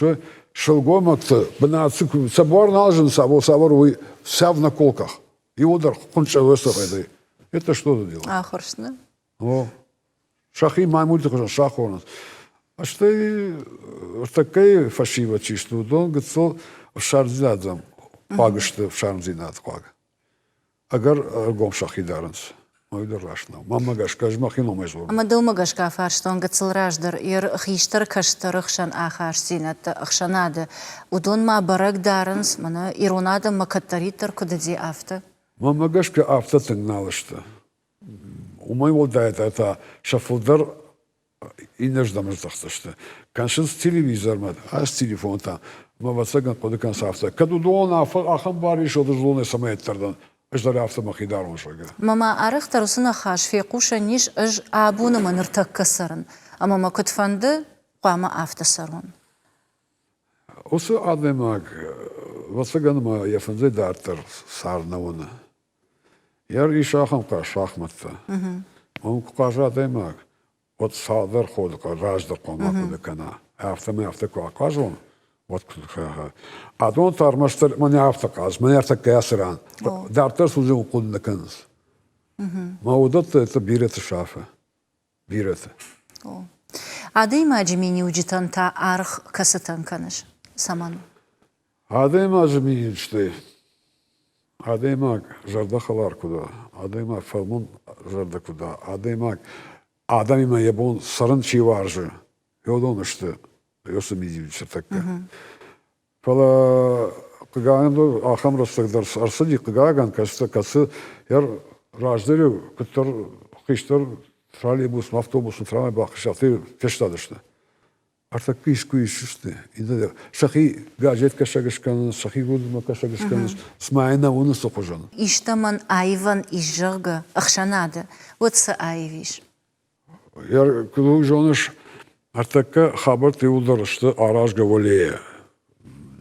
сылгоймӕгты бынат цы куы сӕ буар нал зыны, цавӕр уый, вся в наколках. Иуылдӕр хъуынчъы Это что за дело? Ахуырст, нӕ? О, сӕхи маймулты хуызӕн сахонынц. Стӕй ӕртӕккӕйы фӕсивӕд чи сты, уыдон гыццыл ӕфсармдзинадӕн хъуаг сты, ӕфсармдзинад хъуаг. Ӕгӕр ӕргом сӕхи дарынц. Уый дӕр раст нӕу. Мӕнмӕ гӕсгӕ, ӕз мӕхи номӕй дзурын. Ӕмӕ дӕумӕ гӕсгӕ фарстон гыццыл раздӕр йӕ хистӕр кӕстӕры хсӕн ахастдзинӕдтӕ ӕхсӕнады, уыдон ма бӕрӕг дарынц, мӕнӕ ирон адӕммӕ кӕддӕриддӕр куыд уыди, афтӕ? Мӕнмӕ гӕсгӕ афтӕ тынг нал сты. Уымӕй уӕлдай та сӕ фылдӕр иннӕрдӕм здӕхдзысты. Кӕсынц телевизормӕ, ӕз телефонтӕ, мӕ ӕвӕццӕгӕн хъуыды кӕнынц афтӕ. Кӕд уыдон ахӕм бар ис, уӕд ӕз уыдонӕй цӕмӕй ӕддӕр дӕн, ӕз дӕр афтӕ мӕхи дарон, зӕгъгӕ. Мӕ арӕхдӕр уыцы ныхас фехъусӕн ис, ӕз абон ӕмӕ ныртӕккӕ цӕрын, ӕмӕ мӕ куыд фӕнды, хъуамӕ афтӕ цӕрон. Уыцы адӕймаг, ӕвӕццӕгӕн ма йӕ фындзӕй дарддӕр цард нӕ уыны. Йӕ ис ахӕм хъаз шахмӕттӕ. Уым куы хъаза адӕймаг, уӕд цалдӕр ходы раздӕр хъуамӕ хъуыды кӕна. Афтӕмӕй афтӕ куы ахъазон, уӕд адон та ӕрмӕстдӕр мӕнӕ афтӕ хъаз, мӕнӕ ӕртӕккӕ ацы ран. Дарддӕр судзин хъуыды нӕ кӕнынц. Мӕ уыдӕттӕ это бирӕты сафы. Бирӕты. Адӕймаджы миниуджытӕн та аргъ кӕцытӕн кӕныс? Цӕмӕн? Адӕймаджы миниуджытӕй адӕймаг зӕрдӕхӕлар куыд уа, адӕймаг фӕлмӕн зӕрдӕ куыд уа, адӕймаг адӕмимӕ йӕ бон цӕрын чи уарзы, уыдон сты уыцы миниуджытӕ тӕккӕ. Фӕлӕ хъыгагӕн ахӕм рӕстӕг дӕр ӕрцыди, хъыгагӕн, кӕцы йӕ раздӕр куыддӕр хистӕр троллейбусмӕ, автобусмӕ, трамвай бахызт, афтӕ фестадысты. Ӕртӕккӕ искуы исысты, сӕхи газеткӕсӕг скӕнынц, сӕхи гуырдзымӕ кӕсӕг скӕнынц, цыма йӕ нӕ уыны цы хуызӕн. Истӕмӕн аивӕн ис, зӕгъгӕ, ӕхсӕнады, уӕд цы аив ис? Куыд зоныс, ӕртӕккӕ хабӕрттӕ иууылдӕр сты аразгӕ уӕлейӕ.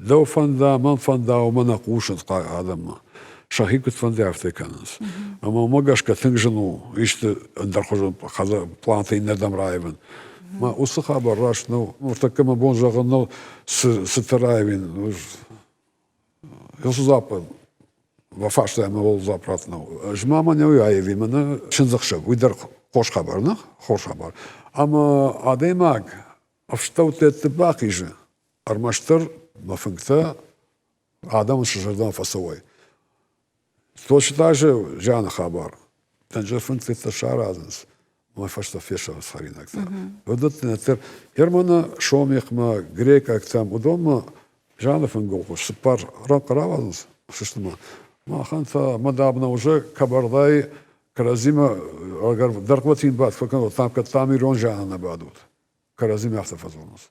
Дӕу фӕнда, мӕн фӕнда, уымӕ нӕ хъусынц адӕммӕ. Сӕхи куыд фӕнды, афтӕ кӕнынц. Ӕмӕ уымӕ гӕсгӕ тынг зын у исты ӕндӕрхуызон плантӕ иннӕрдӕм раивын. Мӕ уыцы хабар раст нӕу. Ныртӕккӕ мӕ бон зӕгъын нӕу, цы тӕрайвин. Уыцы дзуапп фарстайӕн мӕ дзуапп раттын нӕу. Ӕз ма мӕнӕ уый аеви, мӕнӕ чындзӕхсӕв, уый дӕр хорз хабар, нӕ? Хорз хабар. Ӕмӕ адӕймаг ӕфстӕуттӕ бахизы, ӕрмӕстдӕр мӕ фынгтӕ адӕмы сӕ зӕрдӕмӕ фӕцӕуой. Точно так же зианы хабар. Дӕнджыр фынгтӕ саразынц, мӕ фӕстӕ фесӕфынц хӕринӕгтӕ. Уыдӕттӕ Германы, Сомихмӕ, грекъӕгтӕм, уыдонмӕ зианы фынгыл цыппар рӕнхъы рауадзынц сыстымӕ. Махӕн та мадам уже Кабардайы кӕрӕдзимӕ ӕгӕр дӕргъвӕтин бадт фӕкӕнут, там кӕд там ирон зианы нӕ бадут. Кӕрӕдзимӕ афтӕ фӕдзурынц.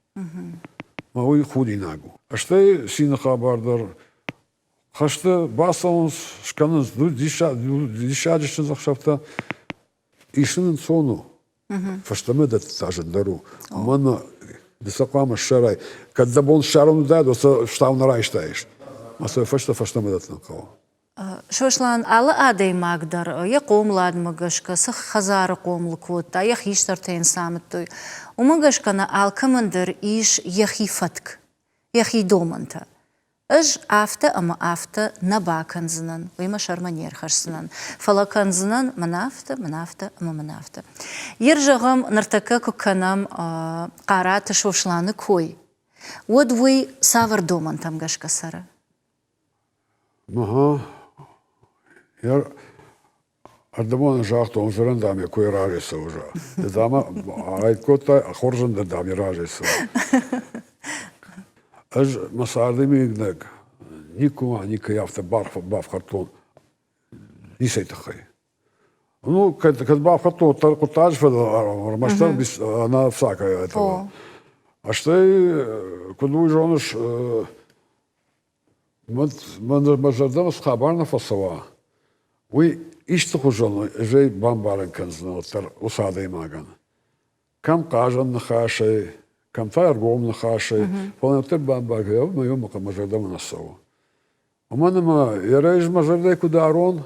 Мӕ уый худинаг у. Стӕй цины хабар дӕр хӕсты бацӕуынц, скӕнынц диссаджы чындзӕхсӕвтӕ. Исын ӕнцон у. Фӕстӕмӕ дӕтты та зындӕр у. Уымӕн ды сӕ хъуамӕ ссарай. Кӕд дӕ бон ссарын уыдаид, уӕд сӕ стау нӕ райстаис. Ӕмӕ сӕ фӕстӕ фӕстӕмӕ дӕттын хъӕуы. Сослан, алы адӕймаг дӕр йӕ хъомыладмӕ гӕсгӕ цы хӕдзары хъомыл кодта, йӕ хистӕртӕ йын цы амыдтой, уымӕ гӕсгӕ нӕ алкӕмӕн дӕр ис йӕхи фӕтк, йӕхи домӕнтӕ. Ӕз афтӕ ӕмӕ афтӕ нӕ бакӕндзынӕн, уый мӕ сӕрмӕ не рхӕсдзынӕн, фӕлӕ кӕндзынӕн мӕн афтӕ, мӕн афтӕ ӕмӕ мӕн афтӕ. Йер зӕгъӕм, ныртӕккӕ куы кӕнӕм Хъараты Сосланы кой, уӕд уый цавӕр домӕнтӕм гӕсгӕ цӕры? Ага. Ӕрдӕбон загътон, зӕрин дам йӕ кой разӕй цӕуы, зӕгъ. Дама айд кодтай, хорзӕн дӕр дам йӕ разӕй цӕуы. Ӕз мӕ царды мидӕг никуы ма никӕй афтӕ бафхӕрдтон ницӕй тыххӕй. Ну, кӕд бафхӕрдтон, уӕддӕр хъуыддаджы фӕдыл ӕрмӕстдӕр ӕнӕ всякой этого. Стӕй, куыд уый зоныс, Мӕ зӕрдӕмӕ цы хабар нӕ фӕцӕуа, уый исты хуызӕн ӕз ӕй бамбарын кӕндзынӕн уӕддӕр уыцы адӕймагӕн. Кӕм хъазӕн ныхасӕй, кӕм та ӕргом ныхасӕй, фӕлӕ уӕддӕр бамбаргӕ, мӕ зӕрдӕмӕ нӕ цӕуы. Уымӕн ӕмӕ йӕ рӕз мӕ зӕрдӕ куы дарон,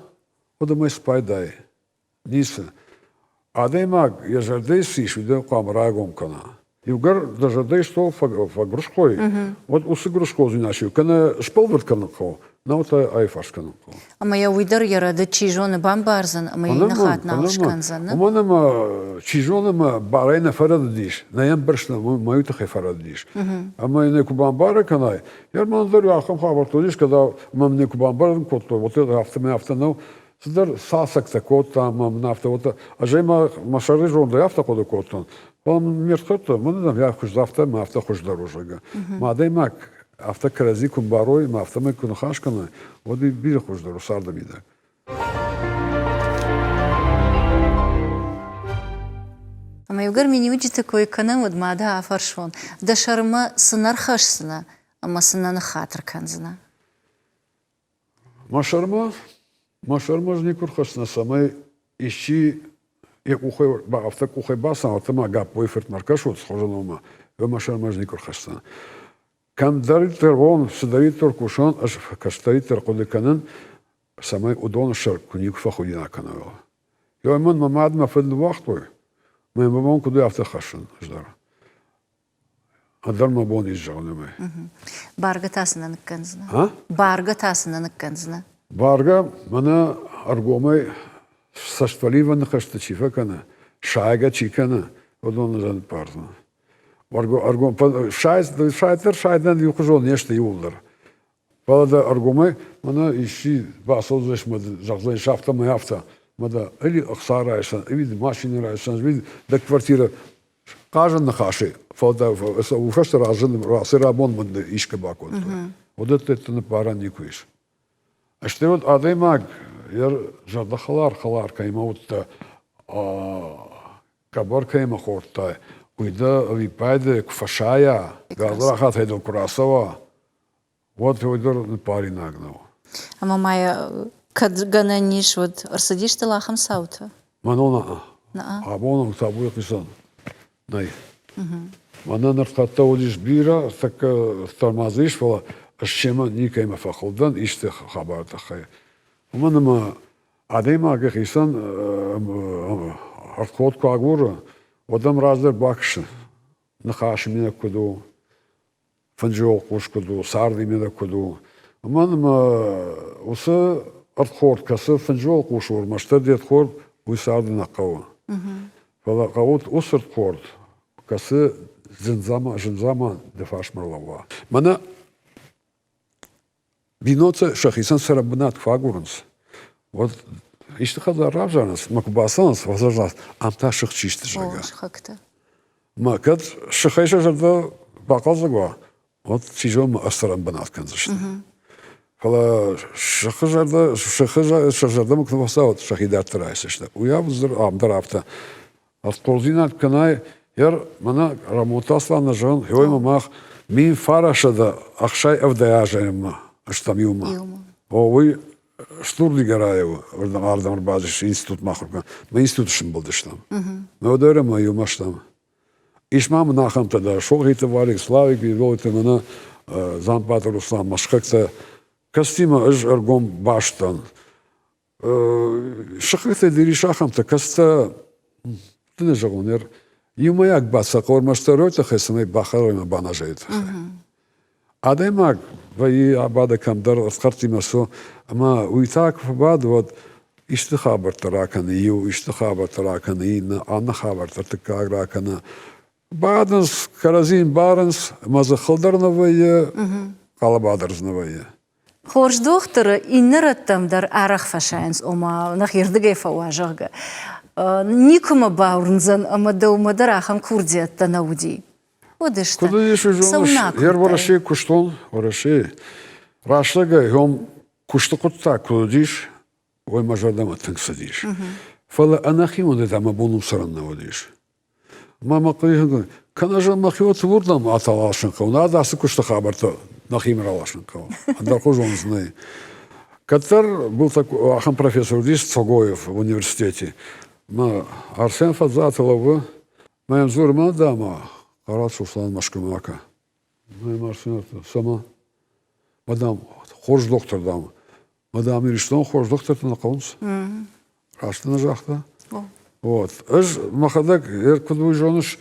уӕд ӕм ӕй спайдай. Ницы. Адӕймаг йӕ зӕрдӕйы цы ис, уый хъуамӕ райгом кӕна. Иугӕр дӕ зӕрдӕйы стол фӕгуырысхой, уӕд уыцы гуырысходзинад кӕнӕ сбӕлвырд кӕнын хъӕуы, нау та аифарст кӕнын хъӕуы. Ӕмӕ йӕ уый дӕр йӕ рӕдыд чи зоны бамбардзӕн ӕмӕ йын хатт нал скӕндзӕн. Уымӕн ӕмӕ чи зоны ӕмӕ барӕй нӕ фӕрӕдыдис, нӕ йӕм бырсна, мӕ уый тыххӕй фӕрӕдыдис. Ӕмӕ йын ӕй куы бамбарын кӕнай, йӕ мӕн дӕр ахӕм хабӕрттӕ уыдис, кӕд мӕм нӕ куы бамбарын кодтой, уӕд афтӕ афтӕ нӕу, цыдӕр цацӕгтӕ кодта ӕмӕ мын афтӕ уыдта. Ӕз ӕй мӕ сӕры зондӕй афтӕ хъуыды кодтон. Фӕлӕ мын ме рдхӕрдтӕ, мӕн дам, йӕ хуыздӕр афтӕ ӕмӕ афтӕ хуыздӕр у, зӕгъгӕ. Мӕ адӕймаг афтӕ кӕрӕдзи куы мбарой ӕмӕ афтӕмӕй куы ныхас кӕной, уӕд уый бирӕ хуыздӕр у царды мидӕг. Ӕмӕ иугӕр миниуджыты кой кӕнӕм, уӕд ма дӕ афӕрсон, дӕ сӕрмӕ цы нӕ рхӕсдзынӕ ӕмӕ цы нӕ ныххатыр кӕндзынӕ? Мӕ сӕрмӕ, мӕ сӕрмӕ ӕз никуы рхӕсдзынӕн, цӕмӕй исчи йӕ къухӕй, афтӕ къухӕй бацамыдта ӕмӕ Гаппойы фыртмӕ ӕркӕсут схуызӕнонмӕ, мӕ сӕрмӕ ӕз никуы рхӕсдзынӕн. Кӕмдӕриддӕр уон, цыдӕриддӕр кусон, ӕз кӕстӕриддӕр хъуыды кӕнын, цӕмӕй уыдоны сӕр куы никуы фӕхудинаг кӕной. Ёй мын мӕ мад мӕ фыд ныууагътой, мӕ мӕ бон куыд у, афтӕ хӕссын ӕз дӕр. Ӕндӕр мӕ бон ис зӕгъын ӕмӕ. Баргӕ та цы нӕ ныккӕндзынӕ? Баргӕ та цы нӕ ныккӕндзынӕ? Баргӕ мӕнӕ ӕргомӕй цӕстфӕливӕн ныхӕстӕ чи фӕкӕны, сайгӕ чи кӕны, уыдоны зӕн ныббардзынӕн. Ӕргом сайд дӕр сайдӕн иухуызон не сты иууылдӕр. Фӕлӕ дӕ ӕргомӕй мӕнӕ исчи бацӕудзӕнис мӕ зӕгъдзӕнис афтӕ мӕ афтӕ, мӕ дӕ ӕви ӕхца райсӕн, ӕви машинӕ райсӕн, ӕви дӕ квартирӕ хъазӕн ныхасӕй, фӕлӕ дӕ уый фӕстӕ рацы рабон мын искӕ бакодтой. Уыдӕттӕ ныббарӕн никуы ис. Стӕй уӕд адӕймаг йӕ зӕрдӕхӕлар хӕлар кӕимӕ уыдтӕ, къӕбӕр кӕимӕ хордтай, уый дӕ ӕвиппайды куы фӕсайа, гадзрахатӕй дыл куы рацӕуа, уӕд уый дӕр ныббаринаг нӕу. Ӕмӕ ма йӕ кӕд гӕнӕн ис, уӕд ӕрцыдис дыл ахӕм цаутӕ? Мӕнон абон табуйы хицӕн нӕй. Мӕнӕ ныртӕккӕ уыдис бирӕ, тӕккӕ тормоз ис, фӕлӕ ӕз семӕ никӕимӕ фӕхыл дӕн исты хабары тыххӕй. Уымӕн ӕмӕ адӕймаг йӕхицӕн ӕрдхорд куы агуры, уӕд ӕм раздӕр бакӕсы. Ныхасы мидӕг куыд у, фынджы уӕлхъус куыд у, царды мидӕг куыд у. Уымӕн ӕмӕ уыцы ӕрдхорд, кӕцы фынджы уӕлхъус у, ӕрмӕстдӕр де рдхорд, уый царды нӕ хъӕуы. Фӕлӕ хъӕуы уыцы ӕрдхорд, кӕцы зын заман дӕ фарсмӕ рлӕууа. Мӕнӕ бинонтӕ сӕхицӕн цӕрӕнбынат куы фӕагурынц, уӕд исты хӕдзар равзарынц ӕмӕ куы бацӕуынц, уӕд зӕгъынц, ам та сых чи сты, зӕгъгӕ. Сыхӕгтӕ. Мӕ кӕд сыхӕй сӕ зӕрдӕ бахъӕлдзӕг уа, уӕд чи зоны ӕрцӕрӕн бынат кӕндзысты. Фӕлӕ сыхы зӕрдӕ, сыхы сӕ зӕрдӕмӕ куы нӕ фӕцӕуа, сӕхи дарддӕр айсдзысты. Уый ам дӕр афтӕ. Ӕрдхордзинад кӕнай, ер мӕнӕ Рӕмонты Аслан зӕгъын, гъеуемӕ мах 1970 азӕммӕ стӕм иумӕ. О, уый стур Дигорайы ардӕм ӕрбацыдис институтмӕ ахуыр кӕнын. Мӕ институты сымбӕлдыстӕм. Мӕ уӕдӕй ӕмӕ иумӕ стӕм. Ис ма мын ахӕмтӕ дӕр, Сохиты Валик, Славик, Изолты, мӕнӕ Дзампаты Руслан, мӕ сыхӕгтӕ. Кӕстимӕ ӕз ӕргом баст дӕн. Сыхӕгтӕ дӕр ис ахӕмтӕ, кӕцытӕ, ды нӕ зӕгъон, иумӕйаг бацахъ ӕрмӕстдӕр уой тыххӕй, цӕмӕй бахӕрой ӕмӕ баназайы тыххӕй. Адӕймаг вӕййы абады кӕмдӕр ӕрдхӕрдтимӕ цу, ӕмӕ уый та куы фӕбады, уӕд исты хабӕрттӕ ракӕны иу, исты хабӕрттӕ ракӕны иннӕ, аннӕ хабӕрттӕ ӕртыккаг ракӕны. Бадынц, кӕрӕдзи ӕмбарынц, ӕмӕ дзы хыл дӕр нӕ вӕййы, хъӕлӕба дӕр дзы нӕ вӕййы. Хорз дохтыры иннӕ рӕттӕм дӕр арӕх фӕсайынц, ома нӕхирдыгӕй фӕуа, зӕгъгӕ. Никуы мӕ бауырндзӕн, ӕмӕ дӕумӕ дӕр ахӕм курдиӕттӕ нӕ уыди. Уыдысты. Куыд уыдис, уый зоныс, Ер Уӕрӕсейы куыстон, Уӕрӕсейы. Рӕстӕгӕй хом куысты хъуыддаг куы уыдис, уый мӕ зӕрдӕмӕ тынг цыдис. Фӕлӕ ӕнӕхионӕй та мӕ бон уым цӕрын нӕ уыдис. Мӕ мӕ хъуыды кӕнӕ зӕгъ мӕхиуӕтты уырдӕм аталасын хъӕуы, над ацы куысты хабӕрттӕ нӕхимӕ раласын хъӕуы. Ӕндӕрхуызон дзы нӕй. Кӕддӕр был ахӕм профессор уыдис Цогоев университете. Мӕ Арсен Фадзаты лӕууы, мӕ йӕм дзуры, мӕ дама, Хъарат Сослан Мӕскуымӕ акӕ. Мӕ Арсен цӕмӕ? Мадам, хорз дохтыр, дам. Мадам, Ирыстон хорз дохтыртӕ нӕ хъӕуынц? Раст нӕ загъта? Вот. Ӕз мӕхӕдӕг, куыд уый зоныс,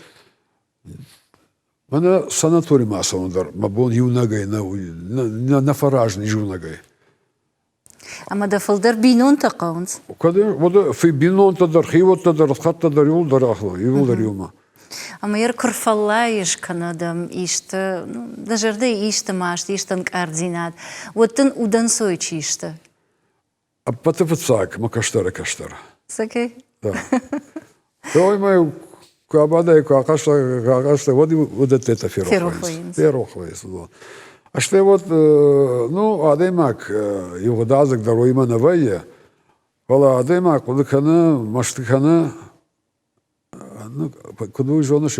мӕнӕ санаторимӕ ацӕуын дӕр мӕ бон иунӕгӕй нӕ, нӕ фӕразын иунӕгӕй. Ӕмӕ дӕ фылдӕр бинонтӕ хъӕуынц? Кӕд бинонтӕ дӕр, хиуӕттӕ дӕр, хӕттӕ дӕр иууылдӕр иууылдӕр иумӕ. Ӕмӕ йӕ куы рфӕллайыс кӕнӕ дӕм исты, дӕ зӕрдӕйы исты маст, исты ӕнкъарддзинад, уӕд дын удӕнцой чи сты? Ӕппӕты фыццаг мӕ кӕстӕры кӕстӕр. Сӕкӕй? Да. Той мӕ куы абадай, куы ахъазта, уӕд уыдӕттӕ ферох вӕййынц. Ферох вӕййынц. Стӕй вот, ну, адӕймаг иугъдадзыг дӕр уыимӕ нӕ вӕййы, фӕлӕ адӕймаг хъуыды кӕны, мӕсты кӕны, ну, куыд уый зоныс,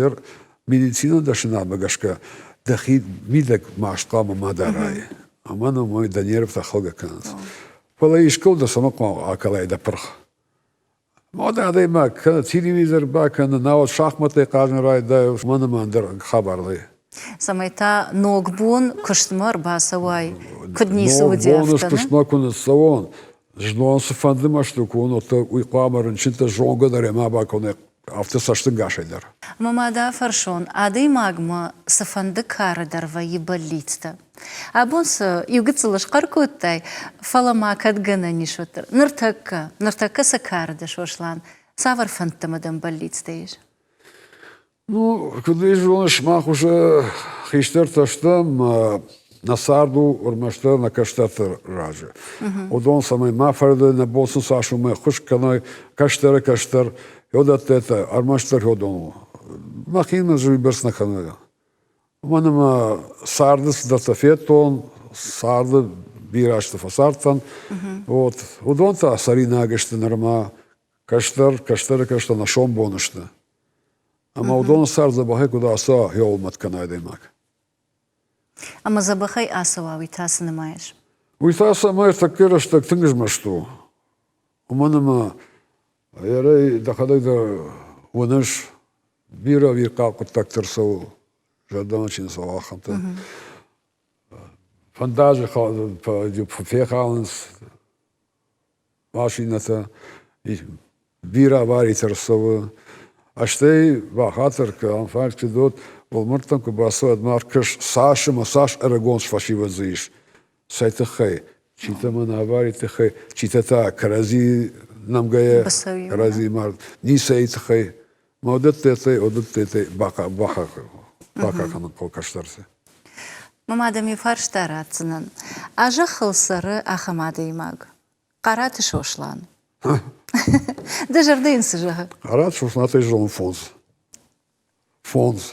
медицинон дӕсныадмӕ гӕсгӕ дӕхи мидӕг маст хъуамӕ ма дарай. Ӕмӕ ну, мой дӕ нервтӕ хӕлгӕ кӕнынц. Фӕлӕ искӕуыл дӕ цӕмӕ хъуамӕ акалай дӕ пырх? Мод адӕймаг кӕнӕ телевизор бакӕны, науӕд шахматтӕй хъазын райдайы, мӕн ӕмӕ ӕндӕр хабар нӕй. Цӕмӕй та ног бон куыстмӕ ӕрбацӕуай, куыд ницы уыди афтӕ. Ног бон куыстмӕ куы ныццӕуон, знон цыфӕнды мӕсты куы уон, уӕддӕр уый хъуамӕ рынчынтӕ зонгӕ дӕр ӕмӕ бакӕной афтӕ цӕстынгасӕй дӕр. Ӕмӕ ма дӕ фӕрсон, адӕймагмӕ цыфӕнды кары дӕр вӕййы бӕллицтӕ. Абон цы иу гыццыл схъӕр кодтай, фӕлӕ ма кӕд гӕнӕн ис, уӕддӕр. Ныртӕккӕ, ныртӕккӕ цы кары дӕ, Сослан, цавӕр фӕндтӕ ӕмӕ дӕм бӕллицтӕ ис? Ну, куыд ис зоныс, мах уже хистӕртӕ стӕм, нӕ цард у ӕрмӕстдӕр нӕ кӕстӕрты разы. Уыдон цӕмӕй ма фӕрды, нӕ бон сын цас у, ӕххуыс кӕной кӕстӕры кӕстӕр, уыдӕттӕ ӕрмӕстдӕр уыдон у. Мӕхимӕ дзы уыйбӕрц нӕ кӕны. Уымӕн ӕмӕ царды цыдӕртӕ федтон, царды бирӕ азты фӕцардтӕн. Вот. Уыдон та цӕринаг сты нырма кӕстӕр, кӕстӕры кӕстӕр нӕ сомбон сты. Ӕмӕ уыдон цард дзӕбӕхӕй куыд ацӕуа, хиуыл мӕт кӕна адӕймаг. Ӕмӕ дзӕбӕхӕй ацӕуа, уый та цы нымайыс? Уый та цӕмӕй тӕккӕ рӕстӕг тынг змӕст у. Уымӕн ӕмӕ ерӕй дӕхӕдӕг дӕр уыныс, бирӕ ӕвирхъау хъуыддӕгтӕ ӕрцӕуы, зӕрдӕмӕ чи нӕ цӕуы, ахӕмтӕ. Фӕндаджы фехалынц машинӕтӕ, бирӕ аваритӕ ӕрцӕуы. Стӕй бахатыр кӕ, фарсты дот, уӕлмӕрдтӕм куы бацӕуӕд, ма ӕркӕс, цас ӕмӕ цас ӕрыгон фӕсивӕд дзы ис. Цӕй тыххӕй? Читӕ мӕн аварийы тыххӕй, читӕ та кӕрӕдзи нӕмгӕйӕ, кӕрӕдзи мард, ницӕй тыххӕй. Ма уыдӕттӕ, уыдӕттӕ бахъахъхъӕнын хъӕуы кӕстӕрты. Мӕ мадӕм иу фарста ратдзынӕн. А зӕххыл цӕры ахӕм адӕймаг, Хъараты Сослан. Дӕ зӕрдӕ йын цы зӕгъы? Хъараты Сослан зоны фондз. Фондз.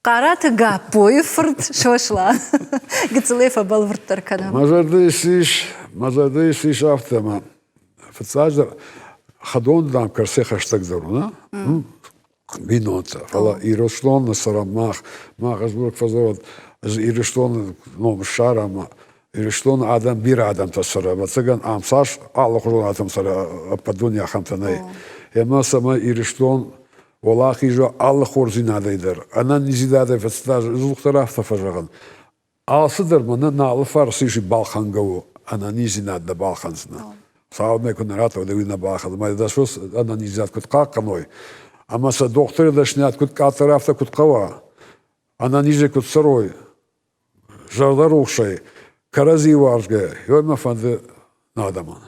Хъараты Гаппойы фырт Сослан. Гыццылӕй фӕбӕлвырддӕр кӕнӕм. Мӕ зӕрдӕ ис, мӕ зӕрдӕ ис афтӕ, ӕмӕ фыццаджыдӕр хӕдон дам кӕрцӕй хӕстӕгдӕр у, нӕ? Бинонтӕ. Фӕлӕ Ирыстоны цӕрӕм мах, мах ӕз дзурӕг фӕзӕгъӕд, ӕз Ирыстоны ном ссарӕм, Ирыстоны адӕм бирӕ адӕмтӕ цӕры, ӕвӕццӕгӕн ам цас алыхуызон адӕм цӕры, ӕппӕт дуне ахӕмтӕ нӕй. Ӕмӕ цӕмӕй Ирыстон уӕлахиз уа алы хорздзинадӕй дӕр, ӕнӕниздзинадӕй фӕцыдӕр, ӕдзухдӕр афтӕ фӕзӕгъын. Алцыдӕр мӕнӕ нӕ алы фарс ис балхӕнгӕ у, ӕнӕниздзинад нӕ балхӕндзынӕ. Цалынмӕ куы нӕ раттой, уый нӕ балхӕндзынӕ. Мӕ дӕ ӕнӕниздзинад куыд хъахъхъӕной, ӕмӕ сӕ дохтыры дӕсныйад куыд къаддӕр, афтӕ куыд хъӕуа, ӕнӕнизӕй куыд цӕрой, зӕрдӕрухсӕй, кӕрӕдзи уарзгӕ, уый мӕ фӕнды нӕ адӕмӕн.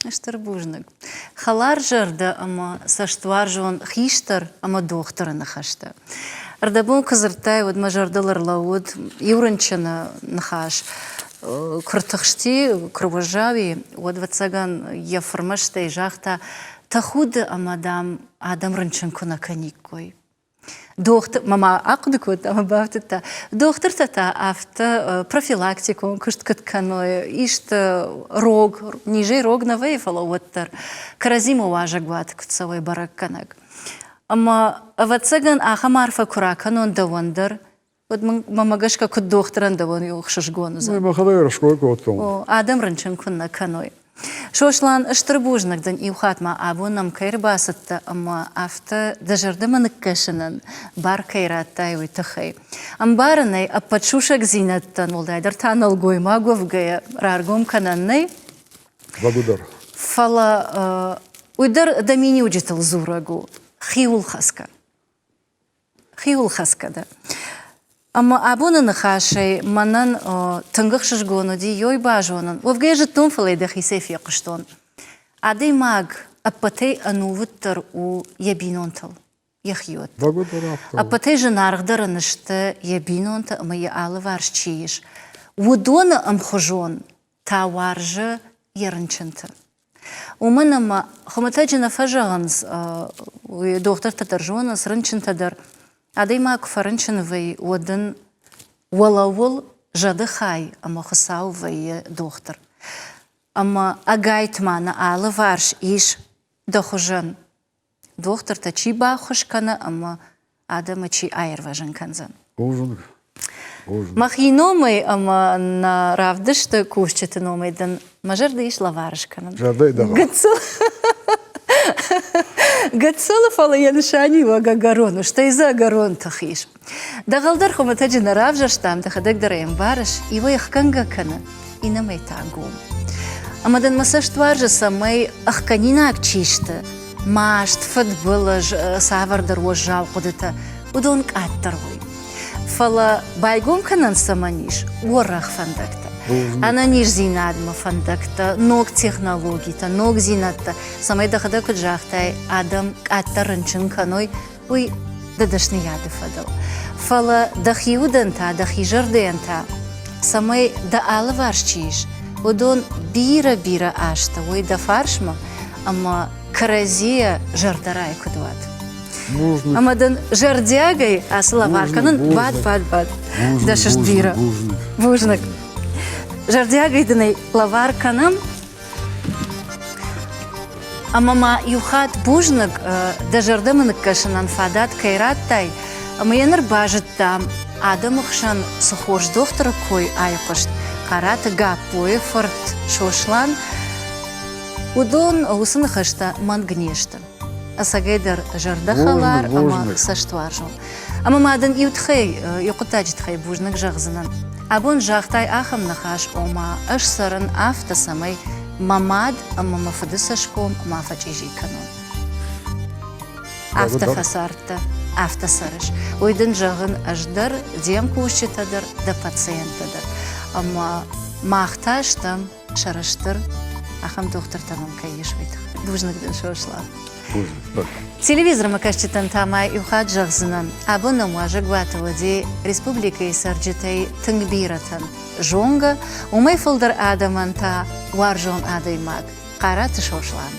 Стыр бузныг. Хӕларзӕрдӕ ӕмӕ цӕстуарзон хистӕр ӕмӕ дохтыры ныхӕстӕ. Ӕрдӕбон куы дзырдтай, уӕд мӕ зӕрдыл ӕрлӕууыд иу рынчыны ныхас. Куы ртыхсти, куы руӕззау и, уӕд, ӕвӕццӕгӕн, йӕ фырмӕстӕй загъта, тӕхуды ӕмӕ, дам, адӕм рынчын куы нӕ кӕниккой. Дохтыр, мама ахъуыды кодта ӕмӕ бафтыдта, дохтыртӕ та афтӕ профилактикон куыст куыд кӕной, исты рог, низӕй рог нӕ вӕййы, фӕлӕ уӕддӕр кӕрӕдзимӕ уазӕгуаты куыд цӕуой бӕрӕггӕнӕг. Ӕмӕ, ӕвӕццӕгӕн, ахӕм арфӕ куы ракӕнон дӕуӕн дӕр, уӕд мын мӕмӕ гӕсгӕ куыд дохтырӕн дӕуӕн ӕхсызгон уыдзӕн. Мӕхӕдӕг ӕрской кодтон. О, адӕм рынчын куыннӕ кӕной. Сослан, стыр бузныг дын иу хатт ма абон нӕм кӕй ӕрбацыдтӕ ӕмӕ афтӕ дӕ зӕрдӕмӕ ныккӕсынӕн бар кӕй радтай, уый тыххӕй. Ӕмбарын ӕй, ӕппӕт сусӕгдзинӕдтӕн, уӕлдайдӕр та нӕлгоймаг уӕвгӕйӕ, раргом кӕнӕн нӕй. Бӕгуыдӕр. Фӕлӕ уый дӕр дӕ миниуджытыл дзурӕг у, хиуылхӕцгӕ. Хиуылхӕцгӕ дӕ. Ӕмӕ абоны ныхасӕй мӕнӕн тынг ӕхсызгон уыди ёй базонын. Уӕвгӕ йӕ зыдтон, фӕлӕ йӕ дӕхицӕй фехъуыстон. Адӕймаг ӕппӕтӕй ӕнувыддӕр у йӕ бинонтыл, йӕ хиуӕттыл. Ӕппӕтӕй зынаргъдӕр ын сты йӕ бинонтӕ ӕмӕ йӕ алыварс чи ис, уыдоны ӕмхуызон та уарзы йӕ рынчынты. Уымӕн ӕмӕ хуымӕтӕджы нӕ фӕзӕгъынц, уый дохтыртӕ дӕр зонынц, рынчынтӕ дӕр. Адӕймаг куы фӕрынчын вӕййы, уӕд ын уӕлӕуыл зӕды хай ӕмӕ Хуыцау вӕййы дохтыр. Ӕмӕ ӕгайтма нӕ алыварс ис дӕ хуызӕн дохтыртӕ чи баххуыс кӕны ӕмӕ адӕмы чи аирвӕзын кӕндзӕн. Бузныг. Мӕхи номӕй ӕмӕ нӕ равдысты кусджыты номӕй дын мӕ зӕрдӕ ис лӕвар скӕнын. Зӕрдӕйы дӕгъӕл. Гыццыл Гыццылы, фӕлӕ йӕ нысаниуӕг ӕгӕрон у, стӕй дзы ӕгӕрон тых ис. Дӕгъӕл дӕр хуымӕтӕджы нӕ равзӕрстам, дӕхӕдӕг дӕр ӕй ӕмбарыс, иуӕй ӕхгӕнгӕ кӕны, иннӕмӕй та гом. Ӕмӕ дын мӕ цӕст уарзы, цӕмӕй ӕхгӕнинаг чи сты, маст, фыдбылыз, цавӕрдӕр уӕззау хъуыдытӕ, уыдон къаддӕр уой. Фӕлӕ байгом кӕнӕн цӕмӕн ис уӕрӕх фӕндӕгтӕ, ӕнӕниздзинадмӕ фӕндӕгтӕ, ног технологитӕ, ногдзинӕдтӕ, цӕмӕй дӕхӕдӕг куыд загътай, адӕм къаддӕр рынчын кӕной, уый дӕ дӕсныйады фӕдыл. Фӕлӕ дӕхи удӕн та, дӕхи зӕрдӕйӕн та, цӕмӕй дӕ алыварс чи ис, уыдон бирӕ-бирӕ азты уой дӕ фарсмӕ ӕмӕ кӕрӕдзийӕ зӕрдӕрай куыд уат. Ӕмӕ дын зӕрдиагӕй ацы лӕвар кӕнын бад, бад, бад. Дӕ сыст бирӕ. Бузныг. Зӕрдиагӕй дын ӕй лӕвар кӕнӕм. Ӕмӕ ма иу хатт бузныг, дӕ зӕрдӕмӕ ныккӕсынӕн фадат кӕй радтай, ӕмӕ йӕ ныр базыдтам, адӕмы хсӕн цы хорз дохтыры кой айхъуыст, Хъараты Гаппойы фырт Сослан, уыдон уыцы ныхӕстӕ мӕнг не сты. Ӕцӕгӕйдӕр зӕрдӕхӕлар ӕмӕ цӕстуарзон. Ӕмӕ ма дын иу тыххӕй, иу хъуыддаджы тыххӕй бузныг зӕгъдзынӕн. Абон загътай ахӕм ныхас, ома ӕз цӕрын афтӕ, цӕмӕй мӕ мад ӕмӕ мӕ фыды цӕсгом ма фӕчъизи кӕнон. Афтӕ фӕцардтӕ, афтӕ цӕрыс. Уый дын зӕгъын ӕз дӕр, де мкусджытӕ дӕр, дӕ пациенттӕ дӕр. Ӕмӕ мах та стӕм сӕрыстыр, ахӕм дохтыртӕ нӕм кӕй ис, уый тыххӕй. Бузныг дын, Сослан. Телевизормӕ кӕсджытӕн та ма иу хатт зӕгъдзынӕн, абон нӕм уазӕгуаты уыди республикӕйы цӕрджытӕй тынг бирӕтӕн зонгӕ, уымӕй фылдӕр адӕмӕн та уарзон адӕймаг Хъараты Сослан.